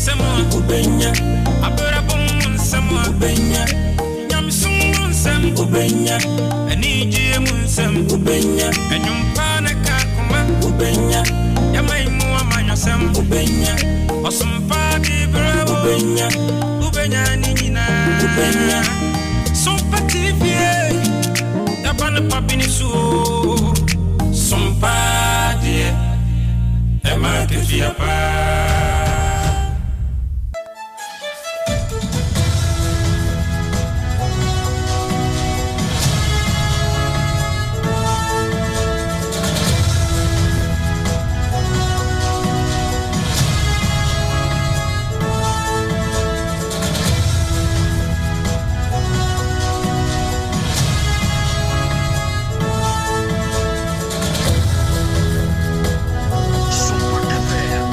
nsɛm a wobɛnya, abrabɔ mu nsɛm a wobɛnya, nyamesom mu nsɛm wobɛnya, anigyeɛ mu nsɛm wobɛnya, ɛnwom pa ne ka koma wobɛnya, yɛman mu amanyɔsɛm wobɛnya, ɔsom pa de brɛ wo wobɛnya, wobɛnya ne nyinaa wobɛnya. Sompa TV, yɛba no pa bi ne so o. Sompa deɛ, ɛma akatua paa. Sompa FM.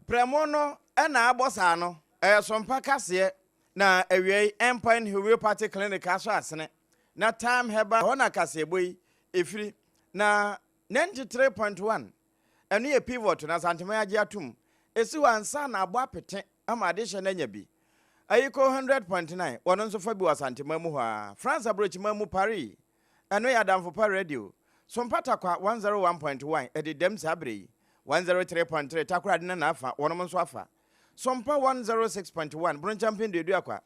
Prɛmo no na abɔ saa no, ɛyɛ Sompa kaseɛ na awiei Endpoint Homeopathy Clinic asɔ asene na Time Herbal hɔ na kaseɛbɔ yi ɛfiri na 93.1 ɛno yɛ pivot na Asanteman agye atom ɛsi hɔ ansa na abɔ apete ama adehyɛ no anya bi. Ayiko 100.9 wɔno nso fa bi wɔ Asanteman mu hɔ ara. France aburokyiman mu Paris ɛno yɛ Adamfo Pa Radio. Sompa Tarkwa 101.1 ɛde dɛm saa berɛ yi. 103.3 Takoradi na n'afa wɔnom nso afa. Sompa 106.1 Bronkyampen Duaduakwa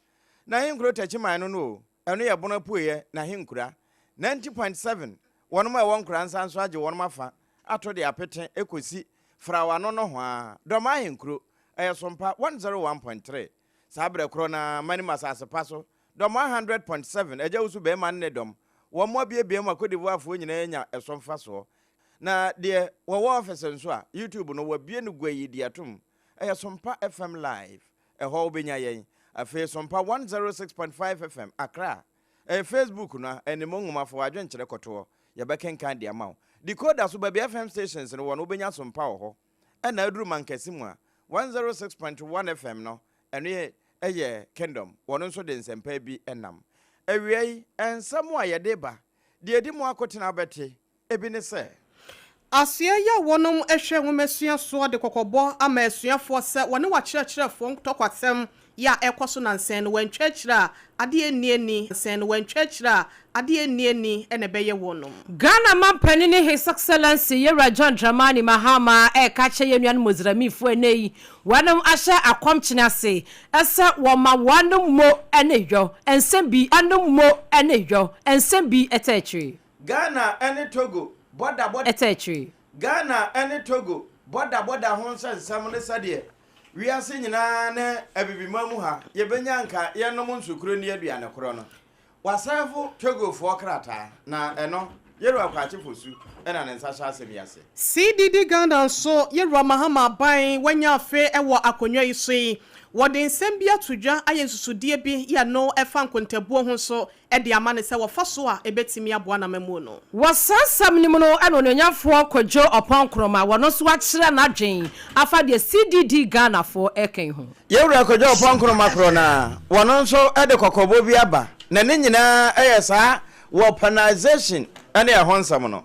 N'ahenkuro Takyiman no no o ɛno yɛ Bono apueɛ n'ahenkura. 90.7 wɔnom a ɛwɔ Nkoransa nso agye wɔnom afa ato de apete ɛkɔsi Frawa no nohoa. Dɔm ahenkuro ɛyɛ Sompa 101.3 saa berɛ korɔ no ara Manim asase pa so Dɔm 100.7 Agya Wusu Bɛɛma ne ne dɔm wɔn abiabia mu a Cote d'Ivoire foɔ nyinaa anya ɛso mfasoɔ. Na deɛ wɔwɔ office nso a, YouTube no wɔabue no guayi de atom. Ɛyɛ Sompa FM Live. Ɛhɔ wobɛnya yɛn. Afei Sompa 106.5 FM, Accra. Ɛyɛ Facebook no a, ɛne mo nwoma fa w'adwenkyerɛ kɔtoɔ. Yɛbɛkenkan de ama wo. Decoder so, baabi FM stations no wɔ no, wobɛnya Sompa wɔ hɔ. Ɛna aduru Mankɛse mu a, 106.1 FM no, ɛno yɛ ɛyɛ Kingdom. Wɔn nso de nsɛmpa bi nam. Awia yi, nsɛm a yɛde ba, deɛ ɛdi mu akotena wobɛte, ebi ne sɛ. Asoɛeɛ yi a wɔnom hwɛ nwomasua soɔ de kɔkɔbɔ ama asuafoɔ sɛ wɔne w'akyerɛkyerɛfoɔ ntɔkwasɛm yɛ a ɛrekɔ so nansa no wɔantwa akyire a adeɛ nni ani nansa no wɔantwa akyire a adeɛ nni ani na ɛbɛyɛ wɔnom. Ghana Mampanini His Excellency Yewura John Dramani Mahama reka akyerɛ yɛn nuanom Mozramifo ɛnnɛ yi wɔnom ahyɛ akɔmkyene ase sɛ wɔma wɔnom mo ne yɔ nsɛm bi wɔnom mo ne yɔ nsɛm bi ɛtɛ akyire. Ghana ne Togo bɔda bɔda. Ɛtɛ akyire. Ghana ne Togo bɔda bɔda ho nsɛnsɛm ne sɛdeɛ wiase nyinaa ne Abibiman mu ha yɛbɛnya nka yɛnom nsu koro nni aduane korɔ no. Wasɛɛvo Togofoɔ krataa na ɛno Yeroa Kwakye Fosu na ne nsa hyɛ asɛm yi ase. CDD Ghana nso, Yeroa Mahama aban wanya afe wɔ akonnwa yi so yi, wɔde nsɛm bi ato dwa ayɛ nsusudeɛ bi yɛ no ɛfa nkontabuo ho nso de ama no sɛ wɔfa so a ɛbɛtumi aboa n'amammuo no. Wɔ saa asɛm no mu no na Onuonyamfoɔ Kojo Oppong Nkrumah wɔno nso akyerɛ n'adwen afa deɛ CDD Ghanafoɔ reka yi ho. Yɛwura Kojo Oppong Nkrumah korɔ no ara, wɔno nso de kɔkɔbɔ bi aba, na ne nyinaa yɛ saa weaponization ne ɛho nsɛm no.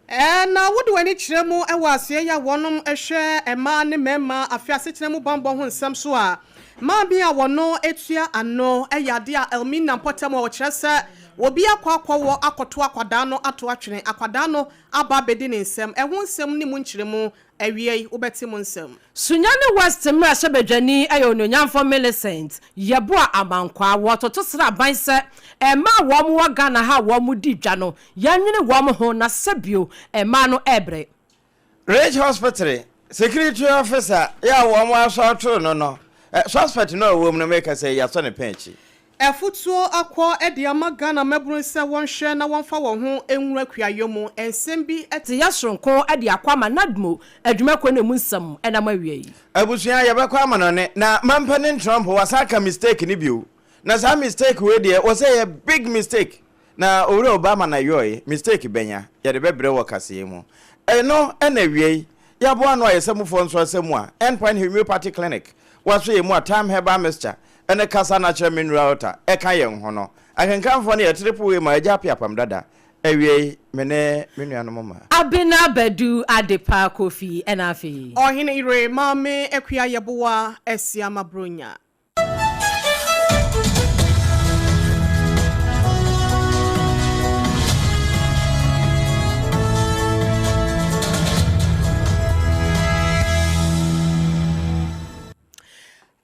Na wode w'ani kyerɛ mu wɔ asoɛe yi a wɔnom hwɛ mmaa ne mmarima afe asetena mu banbɔ ho nsɛm so a, maame a wɔno tua ano yɛ adeɛ a Elmina mpɔtam a wɔkyerɛ sɛ obi akɔ akɔwɔ akɔto akwadaa no ato atwene, akwadaa no aba abɛdi ne nsam. Ɛho nsɛm ne mu nkyerɛmu awiei wobɛte mu nsɛm. Sunyani West mmarahyɛbadwani yɛ Onuonyamfo Millicent Yeboah Amankwaa. Wɔtoto sraban sɛ mmaa a wɔn wɔ Ghana ha a wɔn di dwa no Yɛnnwene wɔn ho na sɛ bio mmaa no ɛɛbrɛ. Ridge Hospital security officer yi a wɔn asɔ ato no no, suspect no a ɔwɔ mu no meka sɛ yɛasɔ ne pɛn akyi. Afutuo akɔ de ama Ghana mmabunu sɛ wɔnhwɛ na wɔmfa wɔn ho nwura kuayɔ mu. Nsɛm bi. Teyɛ soronko de akɔ ama NADMO adwumakuo no emu nsɛm nam awia yi. Abusua yɛbɛkɔ amanɔne na mampanin Trump wasan aka mistake no bio na saa mistake wei deɛ wɔsɛ ɛyɛ big mistake Na Owura Obama na yɔe, mistake bɛn a yɛde bɛbrɛ wɔ kaseɛ mu. Ɛno na awiei, yɛaboa ano ayɛ samufoɔ nso asa mu a, End Point Homeopathy Clinic, wɔaso yɛn mu a Thyme Herbal Mixture ne Kasa Natural Mineral Water ka yɛn ho no. Akenkanfoɔ no yɛ Triple A ma Agya Appiah Apam Dada. Awiei, me ne me nuanom mmaa. Abena Badu Adepa Kofi ɛna afei. Ɔhene yere Maame Akua Yeboah Asiamah Bronya.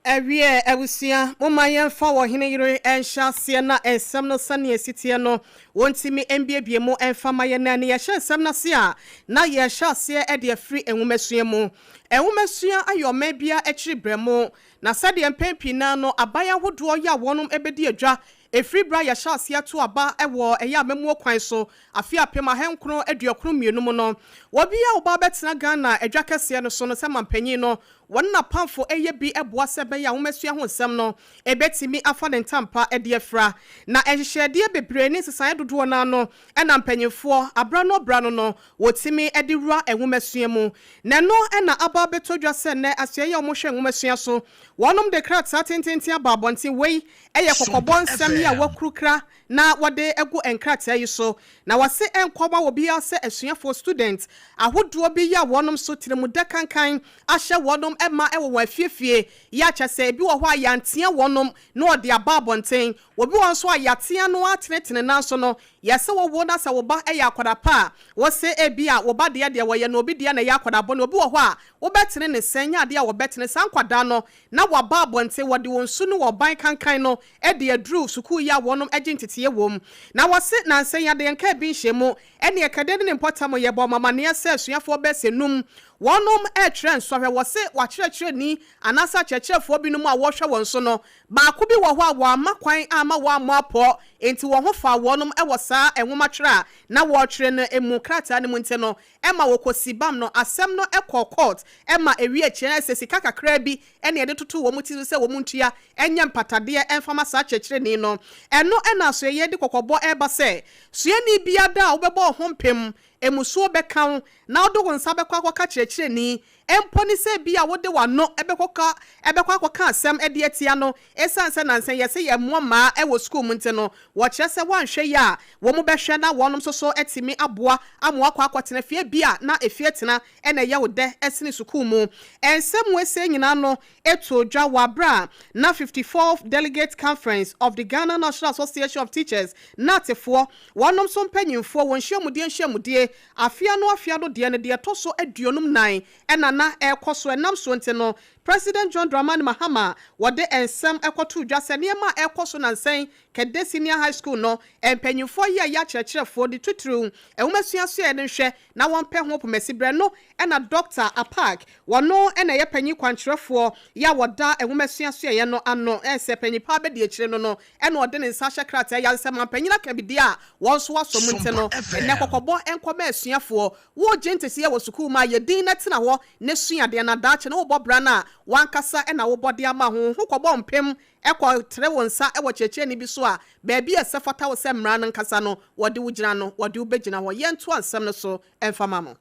Ɛwiɛ, abusua, momma yɛmfa ɔhene yere nhyɛ aseɛ na nsɛm no sɛdeɛ ɛsi teɛ no, wɔntumi mbiebie mu mfa mma yɛn. Na yɛhyɛ nsɛm no ase a, na yɛrehyɛ aseɛ de afiri nwomasua mu. Nwomasua ayɛ ɔman biara akyiri berɛmo, na sɛdeɛ mpɛn pii no ara no aban ahodoɔ yɛ a wɔnom bɛdi adwa ɛfiri berɛ a yɛhyɛ aseɛ to aba wɔ ɛyɛ amammuo kwan so afe 1992 mu no, obiara a ɔba abɛtena Ghana adwa kɛseɛ no so no sɛ mampanyin no Wɔn n'apamfo yɛ bi boa sɛ ɛbɛyɛ a nwomasua ho nsɛm no bɛtumi afa ne ntampa de afira. Na nhyehyɛedeɛ bebree ne nsesaeɛ dodoɔ no ara no na mpanyimfoɔ, aberɛ ano aberɛ ano no, wɔtumi de wura nwomasua mu. Na ɛno na aba abɛtɔ dwa sɛ nnɛ asoɛeɛ a wɔhwɛ nwomasua so, wɔnom de krataa tententen aba abɔnten. Wei yɛ kɔkɔbɔ nsɛm yi a wɔakurukra na wɔde agu nkrataa yi so, na wɔse ɛnkɔ ma obiara sɛ asuafoɔ, student, ahodoɔ bi yɛ a wɔnom so tirimudɛ kankan ahyɛ wɔnom ma wɔ wɔn afiefie, yɛ a kyɛsɛ ebi wɔ hɔ a yɛantea wɔnom na wɔde aba abɔnten, obi wɔ hɔ nso a yɛatea no atenetene nanso no yɛse wo wo na sɛ wo ba yɛ akwadaa pa a wose ebia wo ba deɛ deɛ wɔyɛ no obi deɛ na ɛyɛ akwadaa bɔne, obi wɔ hɔ a wobɛtene ne sɛn nyɛ adeɛ a wɔbɛtene saa nkwadaa no na wɔaba abɔnten, wɔde wɔn su ne wɔn ban kankan no de aduru sukuu yi a wɔnom gye nteteɛ wom. Na wɔse nansa yi adeɛ nkaa bi nhyɛ mu, ɛneɛ Kɛdɛ ne ne mpɔtam yɛbɔɔ wɔn amaneɛ sɛ asuafoɔ bɛsɛ num wɔnom retwerɛ nsɔhwɛ, wɔse wɔakyerɛkyerɛni anaasɛ akyerɛkyerɛfoɔ binom a wɔhwɛ wɔn so no baako bi wɔ hɔ a wɔamma kwan amma wɔammɔ apɔ, enti wɔn ho faa wɔnom wɔ saa nwoma twerɛ a na wɔretwerɛ no mu krataa no mu nti no ɛma wɔkɔsi bam no, asɛm no kɔɔ court ma ɛwie akyire no ayɛ sɛ sika kakraa bi na yɛde totoo wɔn ti so sɛ wɔn ntua nyɛ mpatadeɛ mfa ma saa kyerɛkyerɛni no. Ɛno na asoɛeɛ de kɔkɔbɔ reba sɛ, suani biara da a wobɛbɔ wo ho mpem, mmusuo bɛka wo na wode wo nsa bɛkɔ akɔka kyerɛkyerɛni, mpo ne sɛ ebia wode w'ano bɛkɔka bɛkɔ akɔka asɛm de atia no Esiane sɛ nnansa yi yɛse yɛmmoa mmaa wɔ sukuu mu nti no, wɔkyerɛ sɛ wɔanhwɛ yie a, wɔbɛhwɛ na wɔnom nso so atumi aboa ama wɔakɔ akɔtena fie. Ebia na efie tena na ɛyɛ wo dɛ sene sukuu mu. Nsɛm wei sei nyinaa no too dwa wɔ aberɛ a na 54th Delegate Conference of the Ghana National Association of Teachers, GNAT, foɔ, wɔnom nso mpanyinfoɔ, wɔn nhyiamudie nhyiamudie, afe ano afe ano deɛ no deɛ ɛtɔ so aduonum nan na na ɛrekɔ so. Ɛnam soɔ nti no, President John Dramani Mahama a wɔde nsɛm kɔtoo dwa sɛ nneɛma a ɛrekɔ so nnansa yi Kɛdɛ Senior High School no mpanyimfoɔ yi a ɛyɛ akyerɛkyerɛfoɔ de titiriw nwomasua suaeɛ no nhwɛ na wɔmpɛ ho pomasiberɛ no na Dɔkta Apaak wɔno na ɛyɛ panyin kwankyerɛfoɔ yi a wɔda nwomasua suaeɛ no ano sɛ panyin pa abɛdi akyire no no na ɔde ne nsa ahyɛ krataa yi ase sɛ mampanyin aka bi deɛ a wɔn nso asɔ mu nti no ɛnnɛ kɔkɔbɔ nkɔma asuafoɔ Woregye nteteeɛ wɔ sukuu mu a, yɛ din na tena hɔ na sua adeɛ, na daakye no wobɔ bra no a, w'ankasa na wobɔ de ama ho. Wo ho kɔbɔ mpem kɔ tere wo nsa wɔ kyerɛkyerɛni bi so a, baabi a ɛsɛ fata wo sɛ mmara no ankasa no wɔde wo gyina no, wɔde wo bɛgyina hɔ. Yɛntoa nsɛm no so mfa ma mo.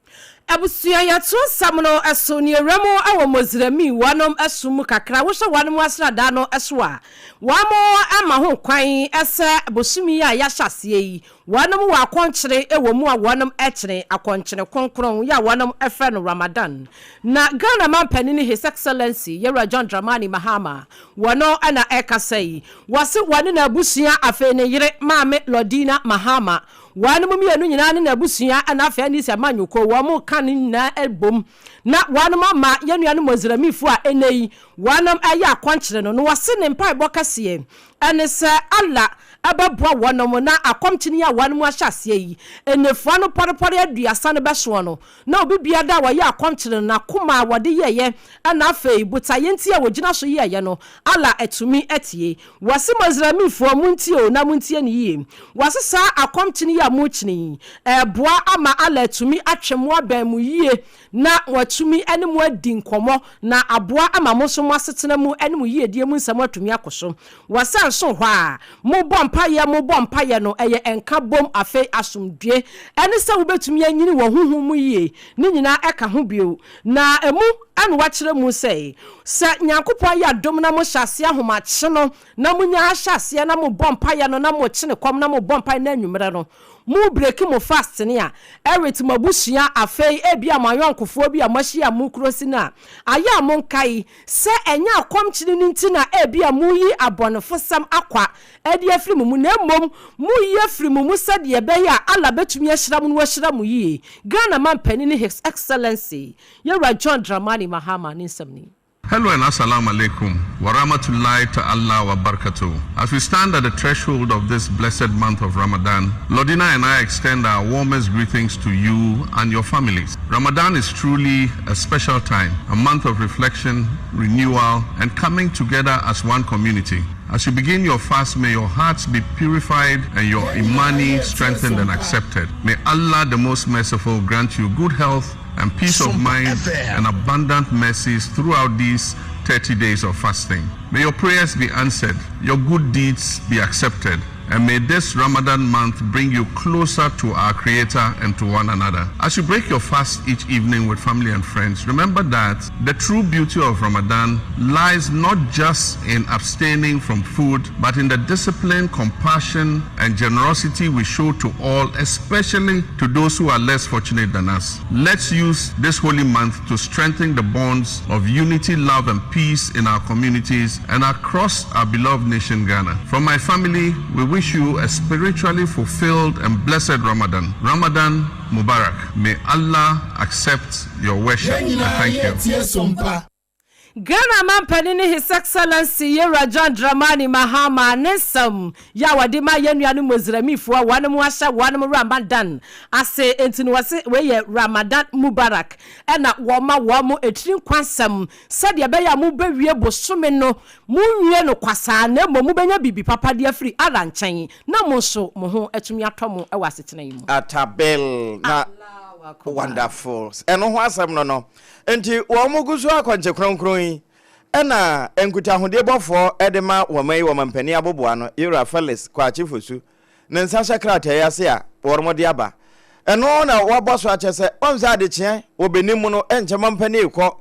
Abusua yɛto nsɛm no so ne awura mu wɔ Mozirami wɔnom som mu kakra wohwɛ wɔnom asradaa no so a wɔn ama ho kwan sɛ bosome yi a yɛahyɛ aseɛ yi Wɔnom wɔ akɔnkyere wɔ mu a wɔnom kyene akɔnkyene kronkron yɛ a wɔnom frɛ no Ramadan. Na Ghana manpanini His Excellency Yɛwura John Dramani Mahama wɔno na ɛkasa yi. Wɔse wɔne n'abusua afei ne yere Maame Lordina Mahama wɔnom mmienu nyinaa ne n'abusua na afei NDC amanyɔkuo wɔn ka ne nyinaa bom na wɔnom ama yɛn nuanom Moziramifoɔ a ɛnɛ yi wɔnom ɛyɛ akɔnkyere no na wɔse ne mpaebɔ kɛseɛ Ɛne sɛ Allah bɛboa wɔnom na akɔmkyene yi a wɔnom ahyɛ aseɛ yi, nnafua no pɔrepɔre aduasa no bɛsoɔ no, na obi biara a ɔyɛ akɔmkyene no n'akoma a wɔde yɛeɛ ɛna afei botaeɛ nti a wɔgyina so yɛeɛ no, Allah atumi atie. Wɔse Mozlemifoɔ montie o na montie no yie. Wɔse saa akɔmkyene yi a mokyene yi, ɛreboa ama Allah atumi atwe mo abɛn mo yie na wɔatumi ne mo adi nkɔmmɔ, na aboa ama mo nso mo asetena mu ne mo yiedie mu nsɛm atumi akɔ so. Wɔsan nso hɔ a, mobɔ mpaeɛ, mobɔ mpaeɛ no, ɛyɛ nkabom, afei asomdwoeɛ, ɛne sɛ wobɛtumi anyini wɔ honhom mu yie, ne nyinaa ɛka ho bio. Na ɛmu na wɔakyerɛ mu sɛ, sɛ Nyankopɔn yɛ adom na mohyɛ aseɛ ahomakye no, na monya ahyɛ aseɛ na mobɔ mpaeɛ no, na mokyene kɔm na mobɔ mpaeɛ no anwummerɛ no, Mo break mo fast ne a, ɛret mo abusua afei ebia mo ayɔnkofoɔ bi a moahyia mo kuro si no a, ayɛ a monkae sɛ ɛnyɛ akɔmkyene no nti na ebia moreyi abɔnefosɛm akwa de afiri mo mu, na mmom moreyi afiri mo mu sɛdeɛ ɛbɛyɛ a Allah bɛtumi ahyira mo na wahyira mo yie. Ghana Manpanin His Excellency Yɛwura John Dramani Mahama ne nsɛm ni. Hello and assalamu alaikum wa rahmatullahi ta'ala wa barakatuh. As we stand at the threshold of this blessed month of Ramadan, Lordina and I extend our warmest greetings to you and your families. Ramadan is truly a special time, a month of reflection, renewal, and coming together as one community. As you begin your fast, may your hearts be purified and your imani strengthened and accepted. May Allah the Most Merciful grant you good health and peace of mind and abundant mercies throughout these 30 days of fasting. May your prayers be answered, your good deeds be accepted, and may this Ramadan month bring you closer to our Creator and to one another. As you break your fast each evening with family and friends, remember that the true beauty of Ramadan lies not just in abstaining from food, but in the discipline, compassion, and generosity we show to all, especially to those who are less fortunate than us. Let's use this holy month to strengthen the bonds of unity, love, and peace in our communities and across our beloved nation, Ghana. From my family, we wish you a spiritually fulfilled and blessed Ramadan. Ramadan Mubarak. May Allah accept your worship. Thank you. Ghana manpanin ne His Excellency Yewura John Dramani Mahama ne nsɛm yɛ a wɔde ma yɛn nuanom Mozramifoɔ a wɔnom ahyɛ wɔnom Ramadan ase nti no wɔse wei yɛ Ramadan Mubarak ɛna wɔma wɔn etiri nkwa nsɛm sɛdeɛ ɛbɛyɛ a mobɛwie bosome no monwie no kwasaa na mmom mobɛnya biribi papa de afiri Allah nkyɛn na mo nso mo ho atumi atɔ mo wɔ asetena yi mu. Atabel na Wonderful. Ɛno ho asɛm no no. Nti wɔn gu so akɔnkye kronkron yi ɛna nkutahodie bɔfoɔ de ma wɔn yi wɔn mpanin aboboa no Yewura Felix Kwakye Fosu ne nsa hyɛ krataa yi ase a wɔn de aba. Ɛno na wɔabɔ so akyɛ sɛ wɔn sɛ adekyeɛ wɔ Benin mu no ɛnkyɛ mampanin rekɔ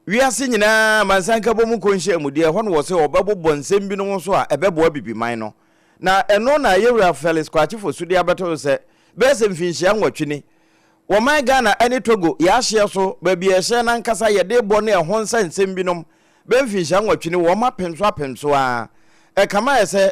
wiase nyinaa amansan nkabom nkɔnhyia mu deɛ ɛhɔ no wɔ sɛ wɔbɛbobɔ nsɛm binom so a ɛbɛboa bibiman no. Na ɛno na Yewura Felix Kwakye Fosu de abɛto so sɛ bɛyɛ sɛ mfinhyia 8 ni wɔman Ghana ne Togo yɛahyeɛ so baabi a ɛhyɛ nankasa yɛde bɔ ne ɛho nsa nsɛm binom bɛyɛ mfinhyia 8 ni wɔn apem so apem so a ɛkama yɛ sɛ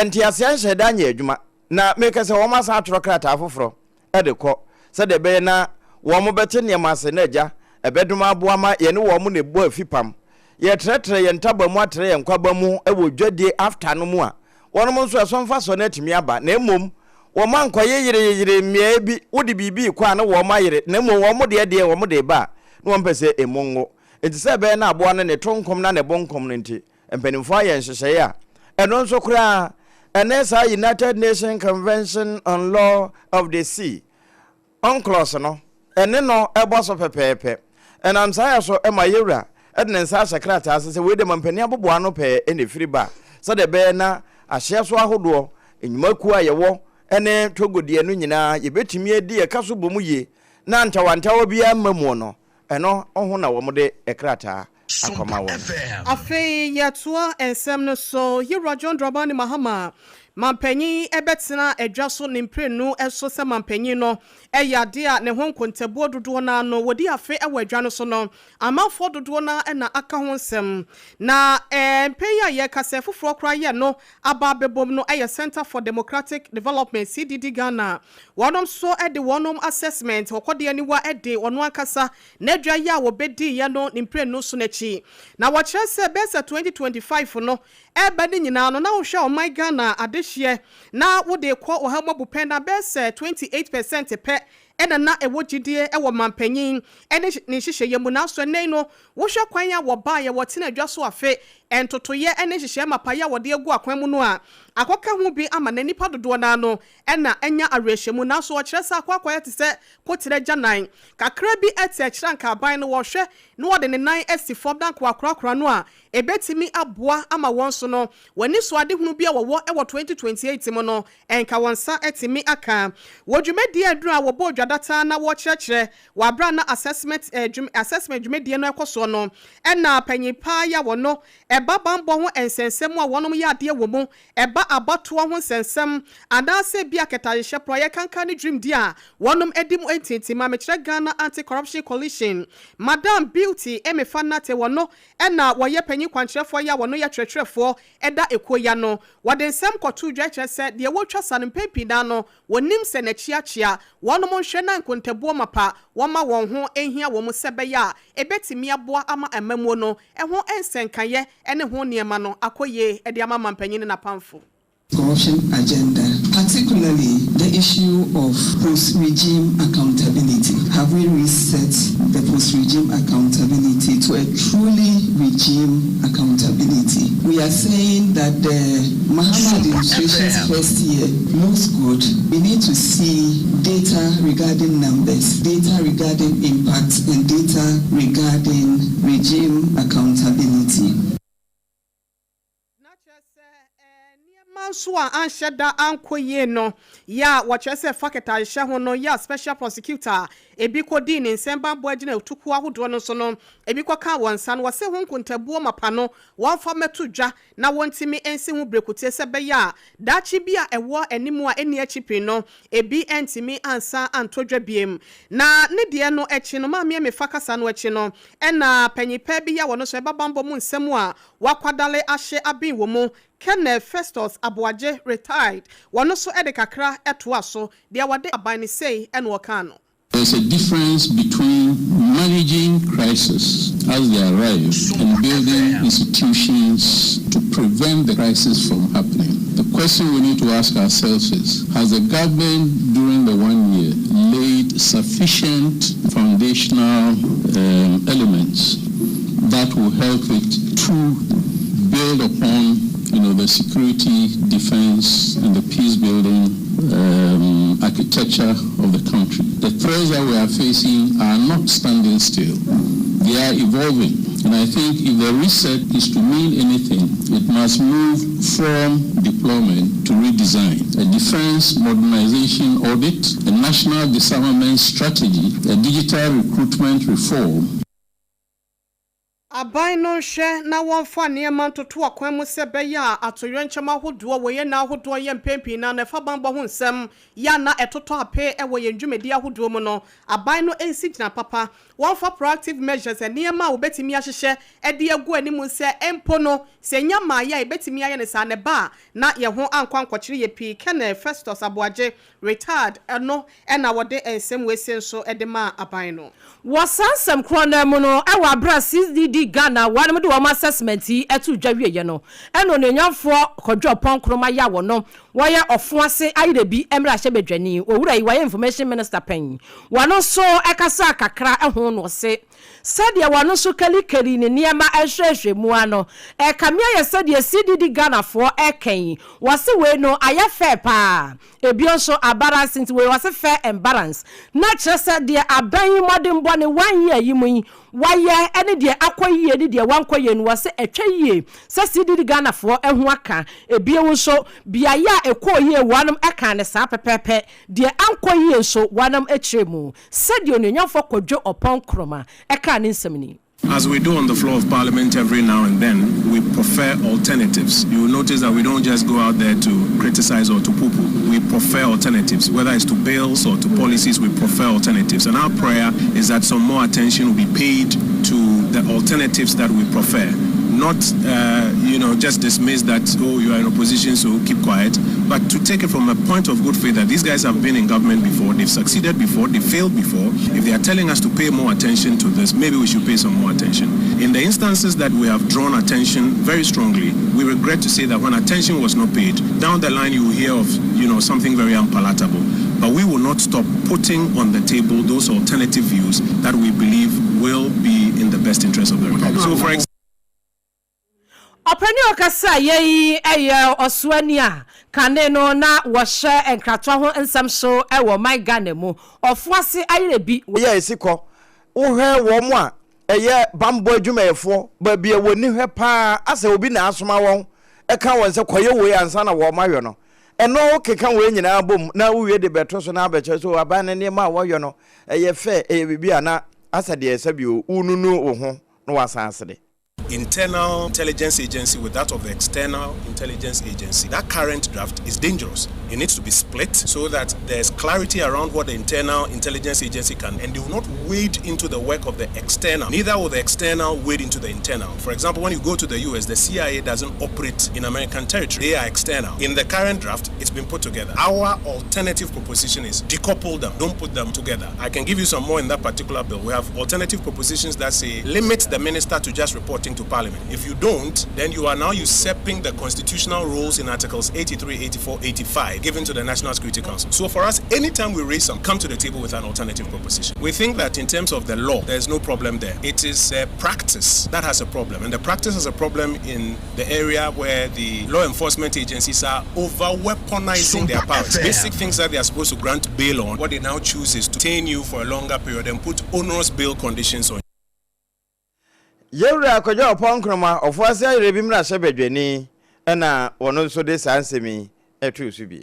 nteaseɛ nhyɛ da nyɛ adwuma na meka sɛ wɔn asan atwerɛ krataa foforɔ ɛde kɔ sɛdeɛ ɛbɛyɛ na wɔn bɛte nneɛma ase na agya ɛbɛdom aboa ma yɛne wɔn na ɛbɔ afipam yɛtrɛtrɛ yɛn ntaba mu atrɛ yɛn nkwaba mu ɛwɔ dwadie after no mu a wɔn nso ɛso mfa so no atumi aba na mmom wɔn ankɔyɛ yereyere mmeae bi wode biribi kɔ a na wɔn ayere na mmom wɔn deɛ deɛ wɔn de ba a na wɔn pɛ sɛ emu ngo nti sɛ ɛbɛyɛ na aboa no ne to nkɔm na ne bo nkɔm no nti mpanimfoɔ ayɛ nhyehyɛeɛ a ɛno nso koraa ɛne saa United Nations Convention on Law of the Sea UNCLOS no ɛne no ɛbɔ so pɛpɛɛpɛ ɛnam saa yɛ so ɛma yɛwura ɛde ne nsa ahyɛ krataa ase sɛ wei de ma mpanin aboboa ano pɛɛ ɛna efiri ba sɛdeɛ ɛbɛyɛ na ahyeɛ so ahodoɔ nnwumakuo a yɛwɔ ɛne Togo deɛ no nyinaa yɛbɛtumi adi ɛka so bɔ mu yie na ntawantawa biara mma mu no ɛno ho na wɔn de krataa akɔma wɔn. Afei yɛtoa nsɛm no so. Yewura John Dramani Mahama mampanyin ɛbɛtena adwa so ne mprenu ɛso sɛ mampanyin no ɛyɛ adeɛ a ne ho nkontabuo dodoɔ no ano wɔdi afe ɛwɔ adwa no so no amanfoɔ dodoɔ no ɛna aka ho nsɛm na mpɛn a yɛkasa foforɔ koraa yɛ no aba abɛbom no ɛyɛ Center for Democratic Development, CDD Ghana. Wɔnom nso ɛde wɔnom assessment wɔkɔde aniwa ɛde wɔn ankasa n'adwa yi a wɔbɛdi yɛ no ne mprenu so n'akyi na wɔkyerɛ sɛ bɛyɛ sɛ 2025 no ɛba ne nyinaa no na wohwɛ ɔman Ghana adehyeɛ na wode kɔ ɔha mu abupɛn na bɛyɛ sɛ 28% pɛ ɛna na ɛwɔ gyidie ɛwɔ mampanyin ɛne ne nhyehyɛeɛ mu. Nanso ɛnɛ no wohwɛ kwan a wɔbaeɛ wɔtena adwa so afe ntotoyɛ ɛne nhyehyɛeɛ mapayɛ a wɔde agu akwan mu no a akɔka ho bi ama na nipa dodoɔ naa no ɛna ɛnya awerɛhyɛmu. Nanso wɔkyerɛ sɛ akɔ akɔyɛ te sɛ kotere gyanan kakra bi ɛte akyerɛ anka aban no wɔhwɛ na wɔde ne nan asi fam na nka wakorakora no a ebetumi aboa ama wɔn so no wɔn so adehunu bi a wɔwɔ ɛwɔ 2028 mu no ɛnka wɔn nsa ɛtumi aka wɔ dwumadie aduru a wɔbɔ. adwadata na wɔkyerɛkyerɛ wɔ abere a na assessment eh, dwum, assessment dwumadie no ɛkɔ soɔ no, ɛna panyin paa yi a wɔno ɛba banbɔ ho nsɛnsɛm a wɔnom yɛ adeɛ wɔ mu, ɛba abatoɔ ho nsɛnsɛm anaasɛ bi akɛtahyehyɛ porɔyɛ kankan ne dwumadie a wɔnom adi mu ntintim a mekyerɛ Ghana Anti-Corruption Coalition, Madam Beauty Emefa Nartey, wɔno ɛna wɔyɛ panyin kwankyerɛfoɔ yi a wɔno yɛ kyerɛkyerɛfoɔ ɛda ekuo yi ano. Wɔde nsɛm kɔtoo dwa kyerɛ sɛ deɛ wɔretwa sa no mpɛn pii naa no wɔnim sɛ n'akyiakyia wɔnom nhwɛ na nkontabuo mapa wɔma wɔn ho nhia wɔn sɛ ɛbɛyɛ a ɛbɛtumi aboa ama amammuo no ho nsɛnkaeɛ ne ho nneɛma no akɔ yie de ama mampanyin ne n'apamfo. Corruption agenda, particularly the issue of post-regime accountability. Have we reset the post-regime accountability to a truly regime accountability? We are saying that the Mahama administration's first year looks good. We need to see data regarding numbers, data regarding impact, and data regarding regime accountability. Na kyerɛ sɛ nneɛma nso a anhyɛ da ankɔ yie no yɛ a wɔkyerɛ sɛ fa kɛtɛasehyɛ ho no yɛ a special prosecutor a ebi kɔdii ne nsɛm bammɔ agyina tukuo ahodoɔ no so no ebi kɔka wɔn nsa no, wɔse ho nkontabuo mapa no wɔmfa mmɛto dwa na wɔntumi nsi ho berekutie sɛ ɛbɛyɛ a daakye bi a ɛwɔ anim a ɛnni akyi pii no ebi ntumi ansa antɔ dwa biem. Na ne deɛ no akyi no, Maame Amefa kasa no akyi no, ɛna panyin pa bi a wɔno nso ɛba bammɔ mu nsɛm a wakwadale ahye aben wɔ mu, Kenneth Festus Aboagye, retired, wɔno nso de kakra toa so, deɛ wɔde aban no sei na ɔkaa no. There's a difference between managing crisis as they arrive and building institutions to prevent the crisis from happening. The question we need to ask ourselves is, has the government during the one year laid sufficient foundational elements that will help it to build upon the security, defense, and the peace building architecture of the country? The threats that we are facing are not standing still. They are evolving. And I think if the reset is to mean anything, it must move from deployment to redesign. A defense modernization audit, a national disarmament strategy, a digital recruitment reform. Aban no nhwɛ na wɔmfa nneɛma ntoto akwan mu sɛ ɛbɛyɛ a atoyerɛnkyɛm ahodoɔ wɔ yɛn nna ahodoɔ yɛ mpɛn pii no ara na ɛfa banbɔ ho nsɛm yɛ a na ɛtotɔ ape wɔ yɛn dwumadi ahodoɔ mu no, aban no nsi gyina papa. Wɔmfa proactive measures, nneɛma a wɔbɛtumi ahyehyɛ de agu anim sɛ mpo no sɛ ɛnya mmaeɛ a yɛbɛtumi ayɛ no saa na ɛba a na yɛn ho ankɔ ankɔkyere yɛ pii. Kenneth Festus Aboagye, retired, no na wɔde nsɛm wei sei nso de maa aban no. Wɔ saa nsɛm korɔ no ara mu no, wɔ aberɛ a CDD Ghana wɔnom de wɔn assessment yi too dwa wieɛ no, ɛna Onuonyamfoɔ Kwadwo Ɔpɔn Nkrumah Yaw no wɔyɛ Ɔfoase Ayerebi mmarahyɛbadwani, owura yi wayɛ Information Minister pɛn, wɔno nso kasaa kakra ho na ɔse sɛdeɛ wɔno nso kalikali ne nneɛma hwɛhwɛ mu ara no, ɛkame ayɛ sɛdeɛ CDD Ghanafoɔ reka yi, wɔse wei no ayɛ fair paa. Ebio nso abalance nti wei wɔse fair and balance na kyerɛ sɛ deɛ aban yi mmɔdenbɔ ne one year yi mu yi wayɛ ɛne deɛ akɔ yie ne deɛ wankɔ yie no wɔse ɛtwa yie sɛ CDD Ghanafoɔ ahu aka. Ebio nso beaeɛ a ɛkɔɔ yie wɔnom ɛkaa no saa pɛpɛɛpɛ, deɛ ankɔ yie nso wɔnom kyerɛɛ mu sɛdeɛ Onuonyamfoɔ Kwadwo Ɔpɔn Nkrumah ɛkaa ne nsɛm ni. As we do on the floor of Parliament every now and then, we prefer alternatives. You will notice that we don't just go out there to criticize or to poo-poo. We prefer alternatives, whether it's to bills or to policies, we prefer alternatives. And our prayer is that some more attention will be paid to the alternatives that we prefer. Not, just dismiss that, oh, you are in opposition, so keep quiet, but to take it from a point of good faith that these guys have been in government before, they've succeeded before, they failed before. If they are telling us to pay more attention to this, maybe we should pay some more attention. In the instances that we have drawn attention very strongly, we regret to say that when attention was not paid, down the line you will hear of something very unpalatable. But we will not stop putting on the table those alternative views that we believe will be in the best interest of the Republic. So, for example, Ɔpanin a ɔkasa yɛ yi yɛ ɔsoani a kane no na wɔhyɛ nkratoa ho nsɛm so wɔ man Ghana mu, Ɔfoase Ayerebi. Yɛ esi kɔ, wohwɛ wɔn a ɛyɛ bammɔ adwumayɛfoɔ, baabi a wɔni hwɛ paa asɛ obi na asoma wɔn, ɛka wɔn sɛ kɔyɛ wei ansa na wɔn ayɔ no. Ɛno wokeka wei nyinaa bom na wowie de bɛto so na abɛkyerɛ sɛ aban no nneɛma a wɔyɔ no ɛyɛ fɛ, ɛyɛ biribi a na asɛ deɛ sɛbio wonunu wo ho na wasan asere. Internal intelligence agency with that of the external intelligence agency. That current draft is dangerous. It needs to be split so that there's clarity around what the internal intelligence agency can, and they will not wade into the work of the external. Neither will the external wade into the internal. For example, when you go to the US, the CIA doesn't operate in American territory. They are external. In the current draft, it's been put together. Our alternative proposition is decouple them. Don't put them together. I can give you some more in that particular bill. We have alternative propositions that say limit the minister to just reporting to parliament. If you don't, then you are now usurping the constitutional rules in Articles 83, 84, 85 given to the National Security Council. So for us, anytime we raise some, come to the table with an alternative proposition. We think that in terms of the law, there's no problem there. It is a practice that has a problem. And the practice has a problem in the area where the law enforcement agencies are over weaponizing their powers. Basic things that they are supposed to grant bail on, what they now choose is to detain you for a longer period and put onerous bail conditions on. Yɛwura Akwadwo Ɔpɔn Nkrumah, Ɔfoase Ayerɛbi mmarahyɛbadwani na ɔno nso de saa nsɛm yi too so bi.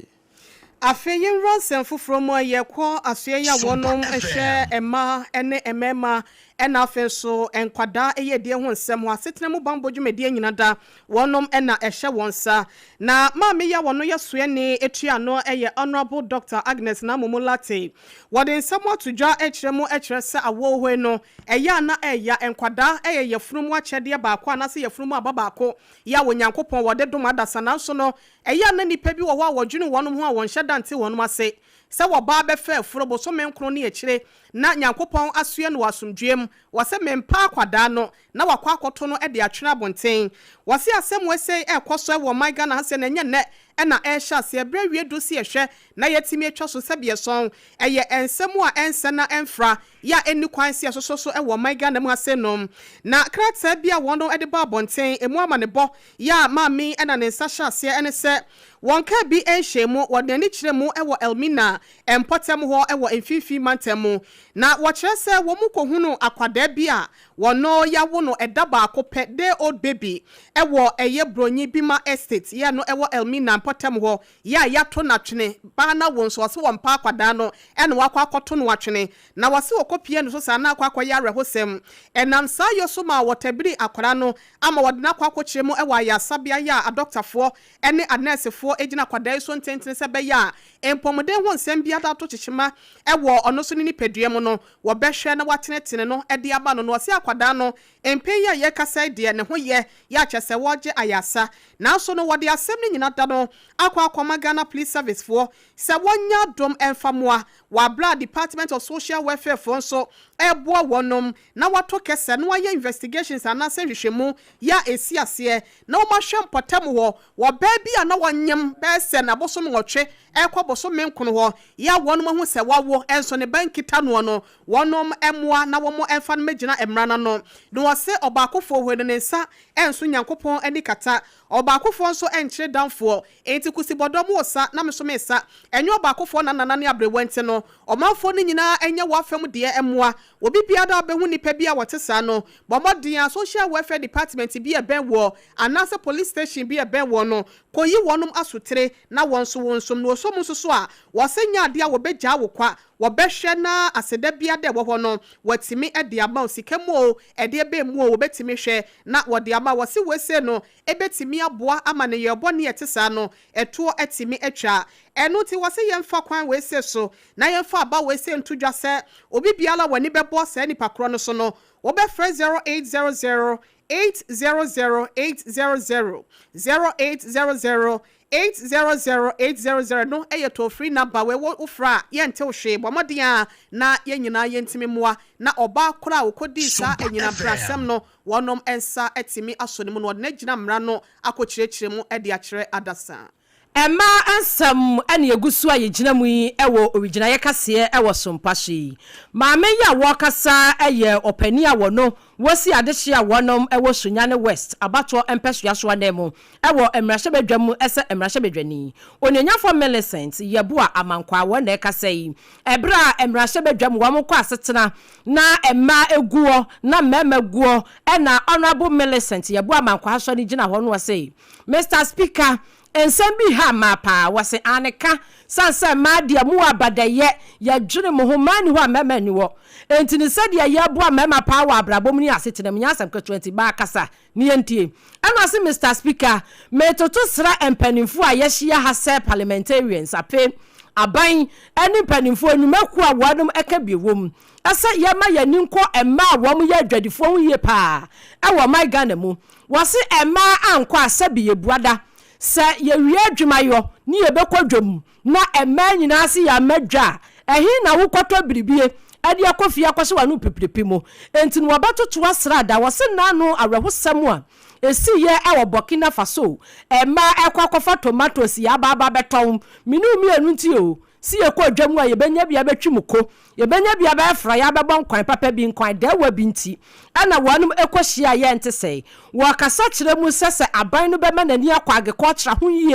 Afei yɛnwura nsɛm foforɔ mu a yɛkɔ asoɛeɛ a wɔnom hwɛ mmaa ne mmarima ɛna afei nso nkwadaa yiedie ho nsɛm ho asetena mu banbɔ dwumadie nyina da wɔnom na ɛhyɛ wɔn nsa. Na maame yi a wɔno yɛ soɛni tua ano yɛ Honourable Doctor Agnes Namomu Lartey. Wɔde nsɛm ato dwa kyerɛ mu kyerɛ sɛ awohoi no ɛyɛ a na ɛya nkwadaa yɛ yafunu mu akyɛdeɛ baako anaasɛ yafunu mu aba baako yɛ a Onyankopɔn wɔde dom adasa nanso no ɛyɛ a na nnipa bi wɔ hɔ a wɔdwene wɔnom ho a wɔnhyɛ da nte wɔnom ase sɛ wɔbaa bɛfa afuro bosome nkron ne akyire na Nyankopɔn asoɛ no wɔ asomdwoeɛ mu wɔse mempɛ akwadaa no na wakɔ akɔto no de atwene abonten wɔse asɛm wei sei ɛrekɔ so wɔ ɔman Ghana ha sei na ɛnyɛ nnɛ na ɛrehyɛ aseɛ berɛ awie du se yɛhwɛ na yɛatumi atwa so sɛbeɛsɔn ɛyɛ nsɛm a ɛnsɛ na ɛmfra yɛ a ɛnni kwan se yɛsosɔ so wɔ ɔman Ghana mu ha sei nom na krataa bi a wɔn de baa abɔnten ɛmu amanebɔ yɛ a maame na ne nsa hyɛ aseɛ ɛne sɛ Wɔnkaa bi nhyɛɛ mu, wɔde ani kyerɛɛ mu wɔ Elmina mpɔtam hɔ wɔ Mfinfini Mantam mu, na wɔkyerɛ sɛ wɔkɔhunuu akwadaa bi a wɔno yɛawo no ɛda baako pɛ, day old baby, wɔ ɛyɛ Bronyi Bima Estate yɛ no wɔ Elmina mpɔtam hɔ yɛ a yɛato no atwene, baa no awo nso wɔse wɔmpɛ akwadaa no na wɔakɔ akɔto no atwene, na wɔse wɔkɔpie no so saa na akɔ akɔyɛ awerɛhosɛm. Ɛnam saa yɔ so maa wɔtabiri akwadaa no ama wɔde no akɔ akɔkyerɛ mu wɔ ayaresabea yɛ a adɔktafoɔ ne anɛɛsefoɔ gyina akwadaa yi so ntentene sɛ ɛbɛyɛ a mpɔmuden ho nsɛm biara ato kyekyema wɔ ɔno nso ne nipadua mu no, wɔbɛhwɛ na wɔatenetene no de ama no. Na ɔse akwadaa no, mpɛn yi a yɛrekasa yi deɛ, ne ho yɛ, yɛ a kyerɛ sɛ wɔregye ayaresa. Nanso no, wɔde asɛm no nyina da no akɔ akɔma Ghana Police Service foɔ sɛ wɔnyɛ adom mfa mmoa wɔ aberɛ a Department of Social Welfare foɔ nso reboa wɔnom na wɔato kɛsɛ na wɔayɛ investigations anaasɛ nhwehwɛmu yɛ a ɛsi aseɛ na wɔahwɛ mpɔtam hɔ wɔ baa bi a na wɔnyem bɛyɛ sɛ n'abosome nwɔtwe rekɔ bosome nkono hɔ yɛ a wɔnom ahu sɛ wawo nso ne ba nkita noɔ no wɔnom mmoa na wɔn mfa no mɛgyina mmara no ano. Na wɔse ɔbaakofoɔ hɔ no ne nsa nso Nyankopɔn ani kata ɔbaakofoɔ nso nkyere damfoɔ enti kusibɔdɔ mo resa na me nso mesa ɛnyɛ ɔbaakofoɔ na nana ne aberewa nti no ɔmanfoɔ no nyinaa nyɛ wɔ afam deɛ mmoa Obi biara a ɔbɛhu nnipa bi a wɔte saa no, bɔ mmɔden ara Social Welfare Department bi a ɛbɛn woɔ anaasɛ Police Station bi a ɛbɛn woɔ no, kɔyi wɔnom asotire na wɔn nso wo nsom. Na wɔsɔ mu nso so a, wɔse nyɛ adeɛ a wɔbɛgyaa wo kwa, wɔbɛhwɛ na aseda biara a ɛwɔ hɔ no, wɔatumi de ama wo, sika mu oo, ɛdeɛ bɛn mu oo, wɔbɛtumi hwɛ na wɔde ama wo. Wɔse wei sei no bɛtumi aboa ama nneyɛɛ bɔne a ɛte saa no ɛtoɔ atumi atwa. Ɛno nti wɔse yɛmfa kwan wei sei so na yɛmfa aba wei sei nto dwa sɛ obi biara a w'ani bɛbɔ saa nipa korɔ no so no, wobɛfrɛ 0800 800 800, 0800 800 800 no yɛ toll free number wei wo wofrɛ a yɛnte wo hwee, bɔ mmɔden ara na yɛn nyinaa yɛntumi mmoa na ɔbaa korɔ a ɔkɔdii saa Sompa anyinam FM. brasɛm no wɔnom nsa atumi asɔ ne mu na wɔde no agyina mmara no akɔkyerɛkyerɛ mu de akyerɛ adasa. Mmaa nsɛm na yɛgu so a yɛgyina mu yi wɔ owigyinaeɛ kaseɛ wɔ Sompa so yi. Maame yi a wɔrekasa yɛ ɔpanin a wɔno wɔsi adehyeɛ a wɔnom wɔ Sunyani West abatoɔ mpɛsoa so ananmu wɔ mmarahyɛbadwa mu sɛ mmarahyɛbadwani. Onuonyamfoɔ Millicent Yeboah Amankwaa wɔn na ɛrekasa yi. Ɛberɛ a mmarahyɛbadwa mu wɔn kɔ asetena na mmaa guɔ na mmarima guɔ ɛna Honourable Millicent Yeboah Amankwaa sɔre gyina hɔ no ɔse, Mister Speaker, Nsɛm bi ha mmaa paa. Wɔse aane ka, sane sɛ mmaa deɛ mowɔ abadayɛ, yɛdwene mo ho, mmaa nni hɔ a mmarima nni hɔ. Enti no sɛdeɛ yɛboa mmarima paa wɔ abrabɔ mu ne asetena mu nyɛ asɛm ketewa nti baa kasa ne yɛntie. Ɛna ɔse Mister Speaker, metoto sra mpaninfoɔ a yɛahyia ha sɛ parliamentarians ape aban ne mpaninfoɔ nnwumakuo a wɔnom ɛka bi wɔ mu sɛ yɛma yɛn ani nkɔ mmaa a wɔn yɛ adwadifoɔ ho yie paa wɔ ɔman Ghana mu. Wɔse mmaa ankɔ a sɛbi yɛbua da. Sɛ yɛwie adwumayɔ ne yɛbɛkɔ dwam na mmaa nyinaa se yɛamma dwa a, ɛhe na wokɔtɔ biribie de akɔ fie akɔhyɛ w'ano pipiripi mu? Enti no wɔbɛtoto asraada. Wɔse nnaano awerɛhosɛm a ɛsiiɛ wɔ Burkina Faso, mmaa ɛkɔ akɔfa tomatoes yɛ aba aba bɛtɔn. Me ne wo mmienu nti o, Se yɛkɔ dwa mu a, yɛbɛnya bi abɛtwi muko, yɛbɛnya bi abɛyɛ frɔeɛ abɛbɔ nkwan papa bi, nkwan dɛɛwa bi nti na wɔnom kɔ hyia a yɛnte sɛɛ. Wɔkasa kyerɛ mu sɛ sɛ aban no bɛma n'ani akɔ agriculture ho yie,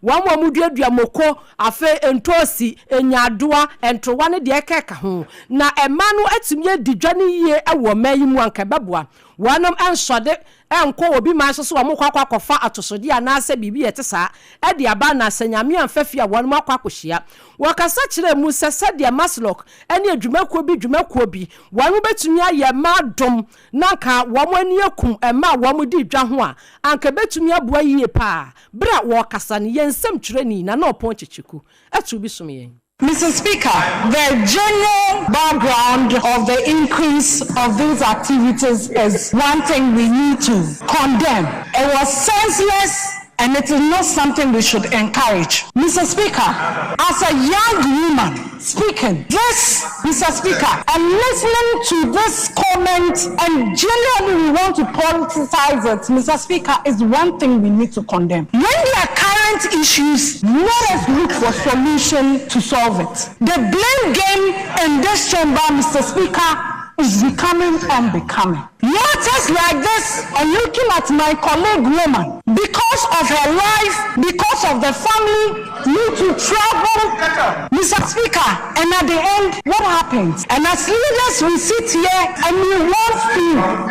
wɔn a wɔduadua moko, afei ntoosi, nyaadoa, ntorowa ne deɛ ɛkeka ho, na mmaa no atumi adi dwa no yie wɔ ɔman yi mu a, anka ɛbɛboa. Wɔnom nsɔde nkɔ obi man so sɛ wɔrekɔ akɔ akɔfa atosodeɛ anaasɛ biribi a ɛte saa de aba na sɛ Nyame amfa fie a wɔnom akɔ akɔhyia. Wɔkasa kyerɛɛ mu sɛ sɛdeɛ MASLOC ne adwumakuo bi dwumakuo bi wɔnom bɛtumi ayɛ mmaa dom na anka wɔn ani akum mmaa a wɔn di dwa ho a anka ɛbɛtumi aboa yie paa. Berɛ a wɔrekasa no yɛn nsɛmtwerɛni Nana Ɔpɔn Kyekyeku too bi som yɛn. Mr. Speaker, the general background of the increase of these activities is one thing we need to condemn. It was senseless and it is not something we should encourage. Mr. Speaker, as a young woman speaking, this, Mr. Speaker, and listening to this comment, and generally we want to politicize it, Mr. Speaker, is one thing we need to condemn. When there are current issues, let us look for solution to solve it. The blame game in this chamber, Mr. Speaker, is becoming unbecoming. Matters like this, and looking at my colleague woman, because of her life, because of the family, need to travel, Mr. Speaker, and at the end, what happens? And as leaders, we sit here and we want to